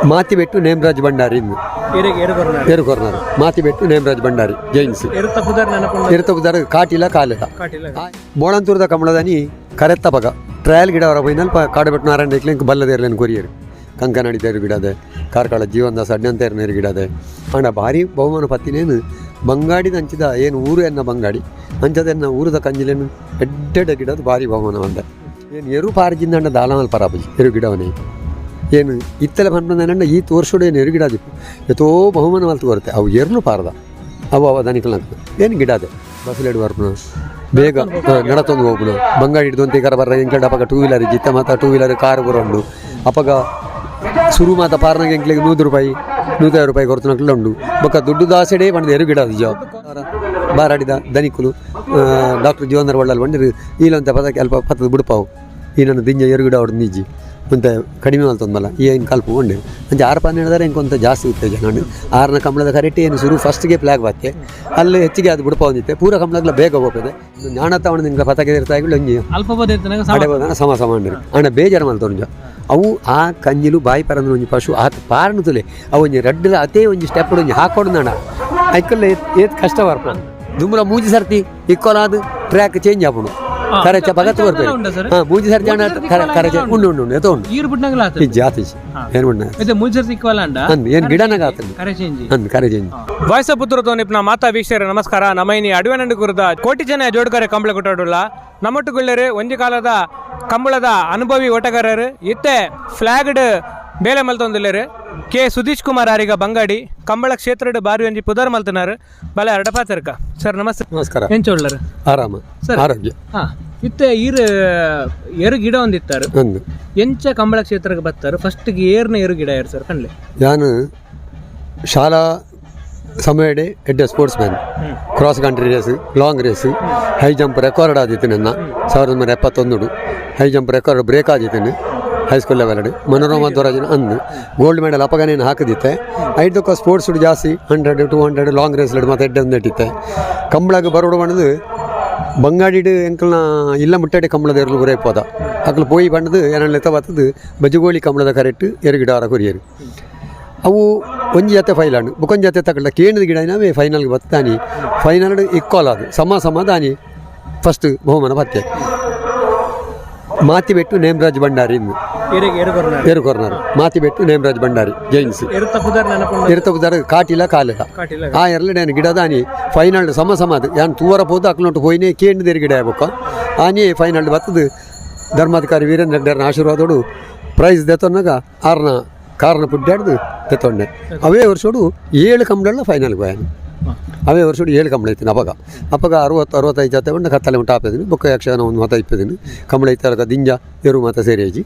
Mathibettu Nemraj Bhandari ಇಂದು. ಎರೆಗೆ ಎರು ಕೊರ್ನಾರ್? ಎರು ಕೊರ್ನಾರು. ಮಾತಿಬೆಟ್ಟು ನೇಮರಾಜ್ ಭಂಡಾರಿ ಜೈನ್ಸ್. ಎರುತ ಪುದರ್ ನೆನಪುಂಡ? ಎರುತ ಪುದರ್ ಕಾಟಿಲ ಕಾಲೆದ. ಕಾಟಿಲ. ಬೋಳಂತೂರದ ಕಮಲದನಿ ಕರೆತ್ತ ಪಗ ಟ್ರಯಲ್ ಗಿಡ ಅವರ ಪೈನಲ್ಪ ಕಾಡುಬೆಟ್ಟು ನಾರಾಯಣ ಐಕ್ಲೆಂಕ್ ಬಲ್ಲದೇರ್ಲೆನ್ ಕೊರಿಯರು. ಕಂಕನಾಡಿ ತೇರು ಗಿಡದೆ, ಕಾರ್ಕಳ ಜೀವನದಾಸ ಅಡ್ಡಂತೇರು ಗಿಡದೆ. ಆಂಡ ಭಾರಿ ಬಹುಮಾನ ಪತ್ತಿನೇನು ಬಂಗಾಡಿದ ಅಂಚಿದ ಏನು ಊರು ಎನ್ನ ಬಂಗಾಡಿ ಅಂಚದೆನ್ನ ಊರದ ಕಂಜಿಲೇನು ಎಡ್ಡೆಡ ಗಿಡದ ಭಾರಿ ಬಹುಮಾನ ಬಂದೆ. ಏನು ಎರು ಪಾರ್ಜಿಂದ ದಾಲಮಲ್ ಪರಾಪಜಿ ಎರು ಗಿಡವನೇ ಏನು ಇತ್ತಲೆ ಪನ್ಪಂದ ಈ ತೋರ್ಸೋಡು ಏನು ಎರು ಗಿಡ ದಿಪ್ಪು ಎತೋ ಬಹುಮಾನ ಮಲ್ತು ಬರುತ್ತೆ. ಅವು ಎರ್ಲು ಪಾರದ ಅವು ಅವ ದನಿಕಲ್ ಏನು ಗಿಡ ಅದೇ ಬಸ್ಲೆಡು ಬರ್ಪುನ ಬೇಗ ನಡತೊಂದು ಹೋಗ್ಬುನ. ಬಂಗಾಡಿ ಹಿಡ್ದು ಅಂತ ಕರ ಬರ್ರ ಎಂಕಲ್ಡ ಅಪಗ ಟೂ ವೀಲರ್ ಜಿತ್ತ ಮಾತ two wheeler car ಬರೋಂಡು. ಅಪಗ ಸುರು ಮಾತ ಪಾರ್ನಾಗ ಎಂಕ್ಲೆಗ್ 100 ರೂಪಾಯಿ, 150 ರೂಪಾಯಿ ಕೊಡ್ತನಕ್ಲ ಉಂಡು. ಬೊಕ್ಕ ದುಡ್ಡು ದಾಸೆಡೇ ಪಂಡ್ದು ಎರು ಗಿಡ ಜ ಬಾರಾಡಿದ ದನಿಕುಲು ಡಾಕ್ಟರ್ ಜೀವನರ್ ಒಳ್ಳಲ್ ಬಂದಿರು. ಈಲಂತ ಪದಕ್ಕೆ ಅಲ್ಪ ಪತ್ತದ ಬುಡ್ಪಾವು. ಈ ನನ್ನ ದಿಂಜ ಎರು ಗಿಡ ಹೊಡೆದು ನಿಜ್ಜಿ ಒಂತೆ ಕಡಿಮೆ ಮಲ್ತೊಂದಲ್ಲ ಈ ಏನು ಕಲ್ಪು ಉಂಡು. ಅಂಚ ಆರು ಪಾನ್ ಹೇಳಿದ್ರೆ ಇಂಕೊಂತ ಜಾಸ್ತಿ ಉತ್ತೇಜನ ಉಂಡು. ಆರನ ಕಂಬಳದ ಕರೆಕ್ಟ್ ಏನು ಶುರು ಫಸ್ಟ್ಗೆ ಫ್ಲಾಗ್ ಬಾತ್ತೆ ಅಲ್ಲಿ ಹೆಚ್ಚಿಗೆ ಅದು ಬುಡ್ಪ ಒಂದಿತ್ತೆ. ಪೂರ ಕಂಬಳಗ್ಲ ಬೇಗ ಹೋಗ್ತದೆ. ಜ್ಞಾನ ತವಣ ನಿಂಗೆ ಪತಕ ಇರ್ತಾಯಿಗಳು ಒಂಜಿ ಅಲ್ಪ ಬೋಧ. ಅಡೆ ಹೋದನ ಸಮ ಸಮ ಅಂಡ್ರಿ. ಅಣ್ಣ ಬೇಜಾರು ಮಲ್ತೊಂಜ ಅವು ಆ ಕಂಜಿಲು ಬಾಯಿ ಪರಂದು ಒಂಜಿ ಪಶು ಆತ್ ಪಾರನು ತುಲೆ. ಅವು ಒಂಜಿ ರಡ್ಡದ ಅತೇ ಒಂಜಿ ಸ್ಟೆಪ್ ಒಂಜಿ ಹಾಕೊಡು ನಡ ಐಕಲ್ಲ ಏತ್ ಕಷ್ಟ ಬರ್ಪ. ದುಮ್ರ ಮೂಜಿ ಸರ್ತಿ ಇಕ್ಕೊಲಾದ ಟ್ರ್ಯಾಕ್ ಚೇಂಜ್ ಆಪುಂಡು. ಕರೆಚ ಭಗತ್ ಬರ್ಪೇರು. ಉಂಟಾ ಸರ್? ಹಾ, ಮೂಜಿ ಸರ್ತಿ ಅಣ್ಣ ಕರೆ ಕರೆ ಉಂಡು ಉಂಡು ಉಂಡು ಎತ್ತೋ ಉಂಡು. ಈರ್ ಬಿಡ್ನಂಗಲ ಆತು. ಇಜ್ಜಿ ಆತಿಜಿ ಏನು ಉಂಡು. ಮತ್ತೆ ಮೂಜಿ ಸರ್ತಿ ಇಕ್ವಲ ಅಂಡ? ಅಂದ್ ಏನು ಗಿಡನಾಗ ಆತಂದು. ಕರೆ ಚೇಂಜ್. ಅಂದ್ ಕರೆ ಚೇಂಜ್. ವಾಯ್ಸ ಪುತ್ರ ತೋನಿಪ್ನ ಮಾತಾ ವೀಕ್ಷಕರ ನಮಸ್ಕಾರ. ನಮೈನಿ ಅಡುವೆನಂಡು ಕುರಿತ ಕೋಟಿ ಜನ ಜೋಡ್ಕರೆ ಕಂಬಳ ಕೊಟ್ಟಾಡುಲ್ಲ. ನಮ್ಮೊಟ್ಟುಗುಳ್ಳರು ಒಂಜಿ ಕಾಲದ ಕಂಬಳದ ಅನುಭವಿ ಓಟಗಾರರು, ಇತ್ತೆ ಫ್ಲಾಗ್ಡ್ ಬೇಲೆ ಮಲ್ತೊಂದುಲ್ಲೆರು ಕೆ ಸುಧೀಶ್ ಕುಮಾರ್ ಆರಿಗ ಬಂಗಾಡಿ ಕಂಬಳ ಕ್ಷೇತ್ರಡ್ ಬಾರಿ ಒಂಜಿ ಪುದರ್ ಮಲ್ತನಾರು. ಬಲೆ ಅರಡಪಾತರ್ಕ ಸರ್, ನಮಸ್ತೆ. ನಮಸ್ಕಾರ. ಎಂಚ ಉಳ್ಳರು? ಆರಾಮ. ಸರ್. ಆರೋಗ್ಯ. ಹಾ, ಇತ್ತೆ ಈರ್ ಎರು ಗಿಡ ಒಂದಿತ್ತಾರೆ. ಅಂದು. ಎಂಚ ಕಂಬಳ ಕ್ಷೇತ್ರಕ್ಕೆ ಬರ್ತಾರೆ? ಫಸ್ಟ್ ಏರ್ನ ಎರು ಗಿಡ ಯಾರು ಸರ್ ಕಣ್ಲೆ? ನಾನು ಶಾಲಾ ಸಮಯಡೆ ಎಡ್ಡೆ sports man. Cross country race, long race, high jump record ಆದಿತ್ತು ನನ್ನ. 1971 high jump record break ಆದಿತ್ತೇನೆ high school level. Manorama ದೊರಾಜನ ಅಂದು ಗೋಲ್ಡ್ ಮೆಡಲ್ ಅಪಗನೇನು ಹಾಕಿದಿತ್ತೆ. ಐದಕ್ಕ ಸ್ಪೋರ್ಟ್ಸ್ ಜಾಸ್ತಿ 100, 200 ಲಾಂಗ್ ರೇಸ್ ಮತ್ತು ಎಡ್ಡೆ ಒಂದು ಇಟ್ಟಿತ್ತೆ. ಕಂಬಳಗೆ ಬರೋಡು ಬಂದು ಬಂಗಾಡಿಡು ಎಂಕಲ್ನ ಇಲ್ಲ ಮುಟ್ಟಡೆ ಕಂಬಳದ ಎರ್ಲು ಬರೇ ಪೋದ. ಅಕ್ಲು ಪೋಯಿ ಬಂಡದು ಏನಲ್ಲಿ ಬತ್ತದು ಬಜಗೋಳಿ ಕಂಬಳದ ಕರೆಕ್ಟ್ ಎರುಗಿಡಾರ ಕೊರಿಯರು. ಅವು ಒಂಜಿ ಜೊತೆ ಫೈಲ್ ಬುಕ್ಕೊಂಜಿ ಜೊತೆ ತಗೊಂಡ ಕೇಂದ್ರ ಗಿಡ ನಾವೇ ಫೈನಲ್ಗೆ ಬತ್ತಾನಿ. ಫೈನಲ್ ಇಕ್ಕೋಲ್ ಅದು ಸಮ ಸಮ ದಾನಿ ಫಸ್ಟ್ ಬಹುಮಾನ ಬತ್ತೆ. ಮಾತಿಬೆಟ್ಟು ನೇಮರಾಜ್ ಭಂಡಾರಿ ಇಂದು. ಎರೆಗೆ ಎರು ಕೊರ್ನಾರ್? ಎರು ಕೊರ್ನಾರು. ಮಾತಿಬೆಟ್ಟು ನೇಮರಾಜ್ ಭಂಡಾರಿ ಜೈನ್ಸ್. ಎರುತ ಪುದರ್ ನೆನಪುಂಡ? ಎರುತ ಪುದರ್ ಕಾಟಿಲ ಕಾಲೆದ. ಕಾಟಿಲ. ಆ ಎರಲಡೇನು ಗಿಡದಾನಿ ಫೈನಲ್ ಸಮ ಸಮ ಅದು ಯಾನ್ ತೂವರ ಪೋದು ಅಕ್ಲೊಂಟು ಪೋಯಿನೇ ಕೇಂದ್ರ ಗಿಡ ಬೊಕ್ಕ ಆನಿ ಫೈನಲ್ ಬತ್ತದು. ಧರ್ಮಾಧಿಕಾರಿ ವೀರೇಂದ್ರ ಹೆಗ್ಡೆರ್ನ ಆಶೀರ್ವಾದೋಡು ಪ್ರೈಸ್ ದೆತ್ತೊನ್ನಾಗ ಆರ್ನ ಕಾರಣ ಪುಡ್ಡಾಡ್ದು ದೆತ್ತೊಂಡೆ. ಅವೇ ವರ್ಷೋಡು ಏಳು ಕಂಬಳೆಲ್ಲ ಫೈನಲ್ಗೆ ಹೋಯಾನು. ಅವೇ ವರ್ಷೋಡು ಏಳು ಕಂಬಳ ಇತ್ತು ಅವಾಗ. ಅಪ್ಪಗ 60 65 ಜೊತೆ ಉಂಡು. ಕತ್ತಲೆ ಉಂಟು ಆಪದಿನಿ. ಬೊಕ್ಕ ಯಕ್ಷಗಾನ ಒಂದು ಮತ ಇಪ್ಪದಿನಿ. ಕಂಬಳ ಇತ್ತಾಗ ದಿಂಜ ಎರು ಮಾತ ಸೇರಿಜಿ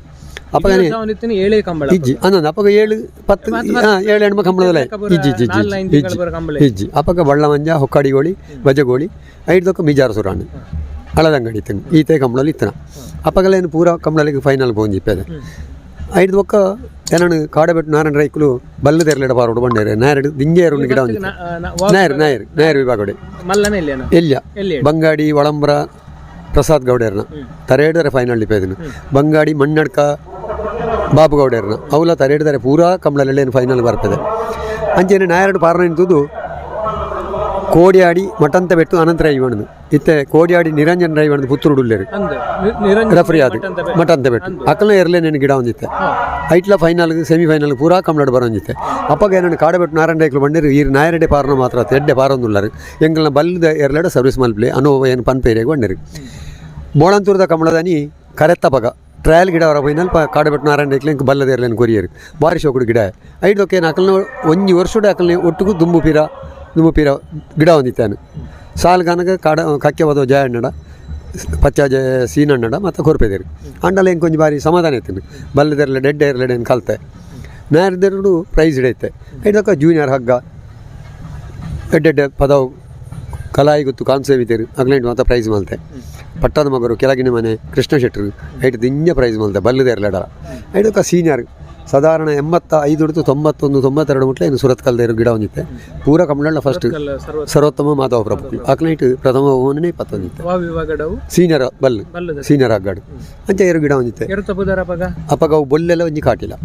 ಅಪ್ಪಗನೇ. ಏಳೇ ಕಂಬಳ? ಇಜ್ಜಿ ಅನ್ನೊಂದು ಅಪ್ಪಗ ಏಳು ಪತ್ತು ಏಳು ಹೆಣ್ಮ ಕಂಬಳದಲ್ಲ. ಇಜ್ಜಿ ಇಜ್ಜಿ ಇಜ್ಜಿ ಇಜ್ಜಿ ಇಜ್ಜಿ. ಅಪ್ಪಗ ಬಳ್ಳಮಂಜ, ಹೊಕ್ಕಾಡಿಗೋಳಿ, ಬಜಗೋಳಿ, ಐದಕ್ಕ ಮಿಜಾರ ಸುರಾಣು ಹಳದಂಗಡಿ ಇತ್ತನು. ಈತೆ ಕಂಬಳಲ್ಲಿ ಇತ್ತನ. ಅಪ್ಪಗಲೇನು ಪೂರ ಕಂಬಳಲಿಗೆ ಫೈನಲ್ ಪೋಂಜಿ ಇಪ್ಪದೆ. ಐದು ಬೊಕ್ಕ ಏನನು ಕಾಡಬೆಟ್ಟು ನಾರಾಯಣ ರೈಕುಲು ಬಲ್ಲದೆರ್ಲೆಡ ಪಾರೋಡು ಬಂಡೇರೆ ನಾಯರು ದಿಂಜೇರು ಗಿಡ ಒಂದು ನಾಯರ್ ನಾಯರ್ ನಾಯರ್ ವಿಭಾಗಡೆ. ಮಲ್ಲನ ಇಲ್ಲೇನ? ಎಲ್ಲಿಯ? ಎಲ್ಲಿ? ಬಂಗಾಡಿ ಒಳಂಬ್ರ ಪ್ರಸಾದ್ ಗೌಡರ್ನ ತರೇಡರೆ ಫೈನಲ್ ಇಪ್ಪದಿನ. ಬಂಗಾಡಿ ಮಣ್ಣಡ್ಕ ಬಾಬು ಗೌಡರ್ನ ಅವಲ ತರೇಡ್ದರೆ ಪೂರಾ ಕಂಬಳಲ್ಲಿ ಫೈನಲ್ ಬರ್ತದೆ. ಅಂಚೆನೆ ನಾಯರಡು ಪಾರನ ನಿಂತುದು ಕೋಡಿಯಾಡಿ ಮಟಂತ ಬೆಟ್ಟು ಅನಂತ ರೈವಣದು. ಇತ್ತೆ ಕೋಡಿಯಾಡಿ ನಿರಂಜನ್ ರೈವಣದು ಪುತ್ತೂರುಡುಲ್ಲೇರು. ಅಂದ್ ನಿರಂಜನ್. ರೆಫರಿ ಅದು ಮಟಂತ ಬೆಟ್ಟು ಅಕ್ಕಲ ಎರಲೇ ನೆನೆ ಗಿಡ ಒಂದಿತ್ತೆ. ಐಟ್ಲ final semi final ಪೂರಾ ಕಂಬಳಡ್ ಬರೋಂಜಿತ್ತೆ. ಅಪ್ಪಗ ಏನನ್ನು ಕಾಡಬೆಟ್ಟು ನಾರಾಯಣ ರೈಕ್ಲು ಬಂದಿರು. ಈ ನಾಯರಡೆ ಪಾರನ ಮಾತ್ರ ಎಡ್ಡೆ ಪಾರೊಂದುಲ್ಲಾರು. ಎಂಕಲ್ನ ಬಲ್ದ ಎರಲೆಡ ಸರ್ವಿಸ್ ಮಲ್ಪ್ಲೆ ಅನುಭವ ಏನು ಪನ್ಪೇರಿಯಾಗ ಬಂದಿರು. ಬೋಳಂತೂರದ ಕಮಲದಾನಿ ಕರೆತ್ತ ಪಗ ಟ್ರಯಲ್ ಗಿಡ ಅವರ ಫೈನಲ್ ಕಾಡಬೆಟ್ಟು ನಾರಾಯಣ ರೈಕ್ಲು ಇಂಕ್ ಬಲ್ಲದ ಎರಲೇನು ಕೊರಿಯರು. ಬಾರಿ ಶೋಕುಡು ಗಿಡ. ಐದಕ್ಕೆ ಅಕಲ್ನ ಒಂಜಿ ವರ್ಷದ ಅಕಲ್ನ ಒಟ್ಟುಗು ದುಂಬು ಪೀರ ದುಂಬು ಪೀರ ಗಿಡ ಹೊಂದಿತ್ತಾನು. ಸಾಲ್ಗಾನಗ ಕಾಡ ಕಕ್ಕೆ ಬದೋ ಜಯಣ್ಣಡ ಪಚ್ಚ ಜಯ ಸೀನಣ್ಣಡ ಮತ್ತು ಕೊರ್ಪೆದೇರು ಅಂಡಲ ಇಂಕೊಂಜಿ ಬಾರಿ ಸಮಾಧಾನ ಇತ್ತು. ಬಲ್ಲದೆರ್ಲೆ ಡೆಡ್ ಎರ್ಲೆಡೆ ಕಲ್ತೆ ನಾಯರ್ದೆರಡು ಪ್ರೈಸ್ ಹಿಡೈತೆ. ಐದಕ್ಕ ಜೂನಿಯರ್ ಹಗ್ಗ ಎಡ್ಡೆಡ್ಡೆ ಪದವು ಕಲಾಯಿ ಗೊತ್ತು ಕಾನ್ಸೇವಿತೇರು ಅಗ್ಲೆಂಟ್ ಮಾತ ಪ್ರೈಸ್ ಮಲ್ತೆ. ಪಟ್ಟದ ಮಗರು ಕೆಳಗಿನ ಮನೆ ಕೃಷ್ಣ ಶೆಟ್ಟರು ಐಟ್ ದಿಂಜ ಪ್ರೈಸ್ ಮಲ್ತೆ ಬಲ್ಲದೇರ್ಲೆಡ. ಐದಕ್ಕ ಸೀನಿಯರ್ ಸಾಧಾರಣ 85 ಹಿಡಿದು 91 92 ಮುಟ್ಲೆ ಇನ್ನು ಸುರತ್ ಕಲ್ದೇರು ಗಿಡ ಒಂದಿತ್ತೆ. ಪೂರ ಕಮಲಣ್ಣ ಫಸ್ಟ್ ಸರ್ವೋತ್ತಮ ಮಾಧವ ಪ್ರಭು ಅಕ್ಲೈಟ್ ಪ್ರಥಮ ಬಹುಮಾನನೇ ಪತ್ತೊಂದಿತ್ತೆ. ವಾ ವಿಭಾಗಡವು? ಸೀನಿಯರ್ ಬಲ್ಲು. ಬಲ್ಲದ. ಸೀನಿಯರ್ ಹಗ್ಗಾಡು ಅಂಚ ಏರು ಗಿಡ ಒಂದಿತ್ತೆ. ಎರುತ ಪುದರ್ ಅಪಗ? ಅಪ್ಪಗ ಅವು ಬೊಲ್ಲೆಲ್ಲ ಒಂಜಿ ಕಾಟಿಲ್ಲ.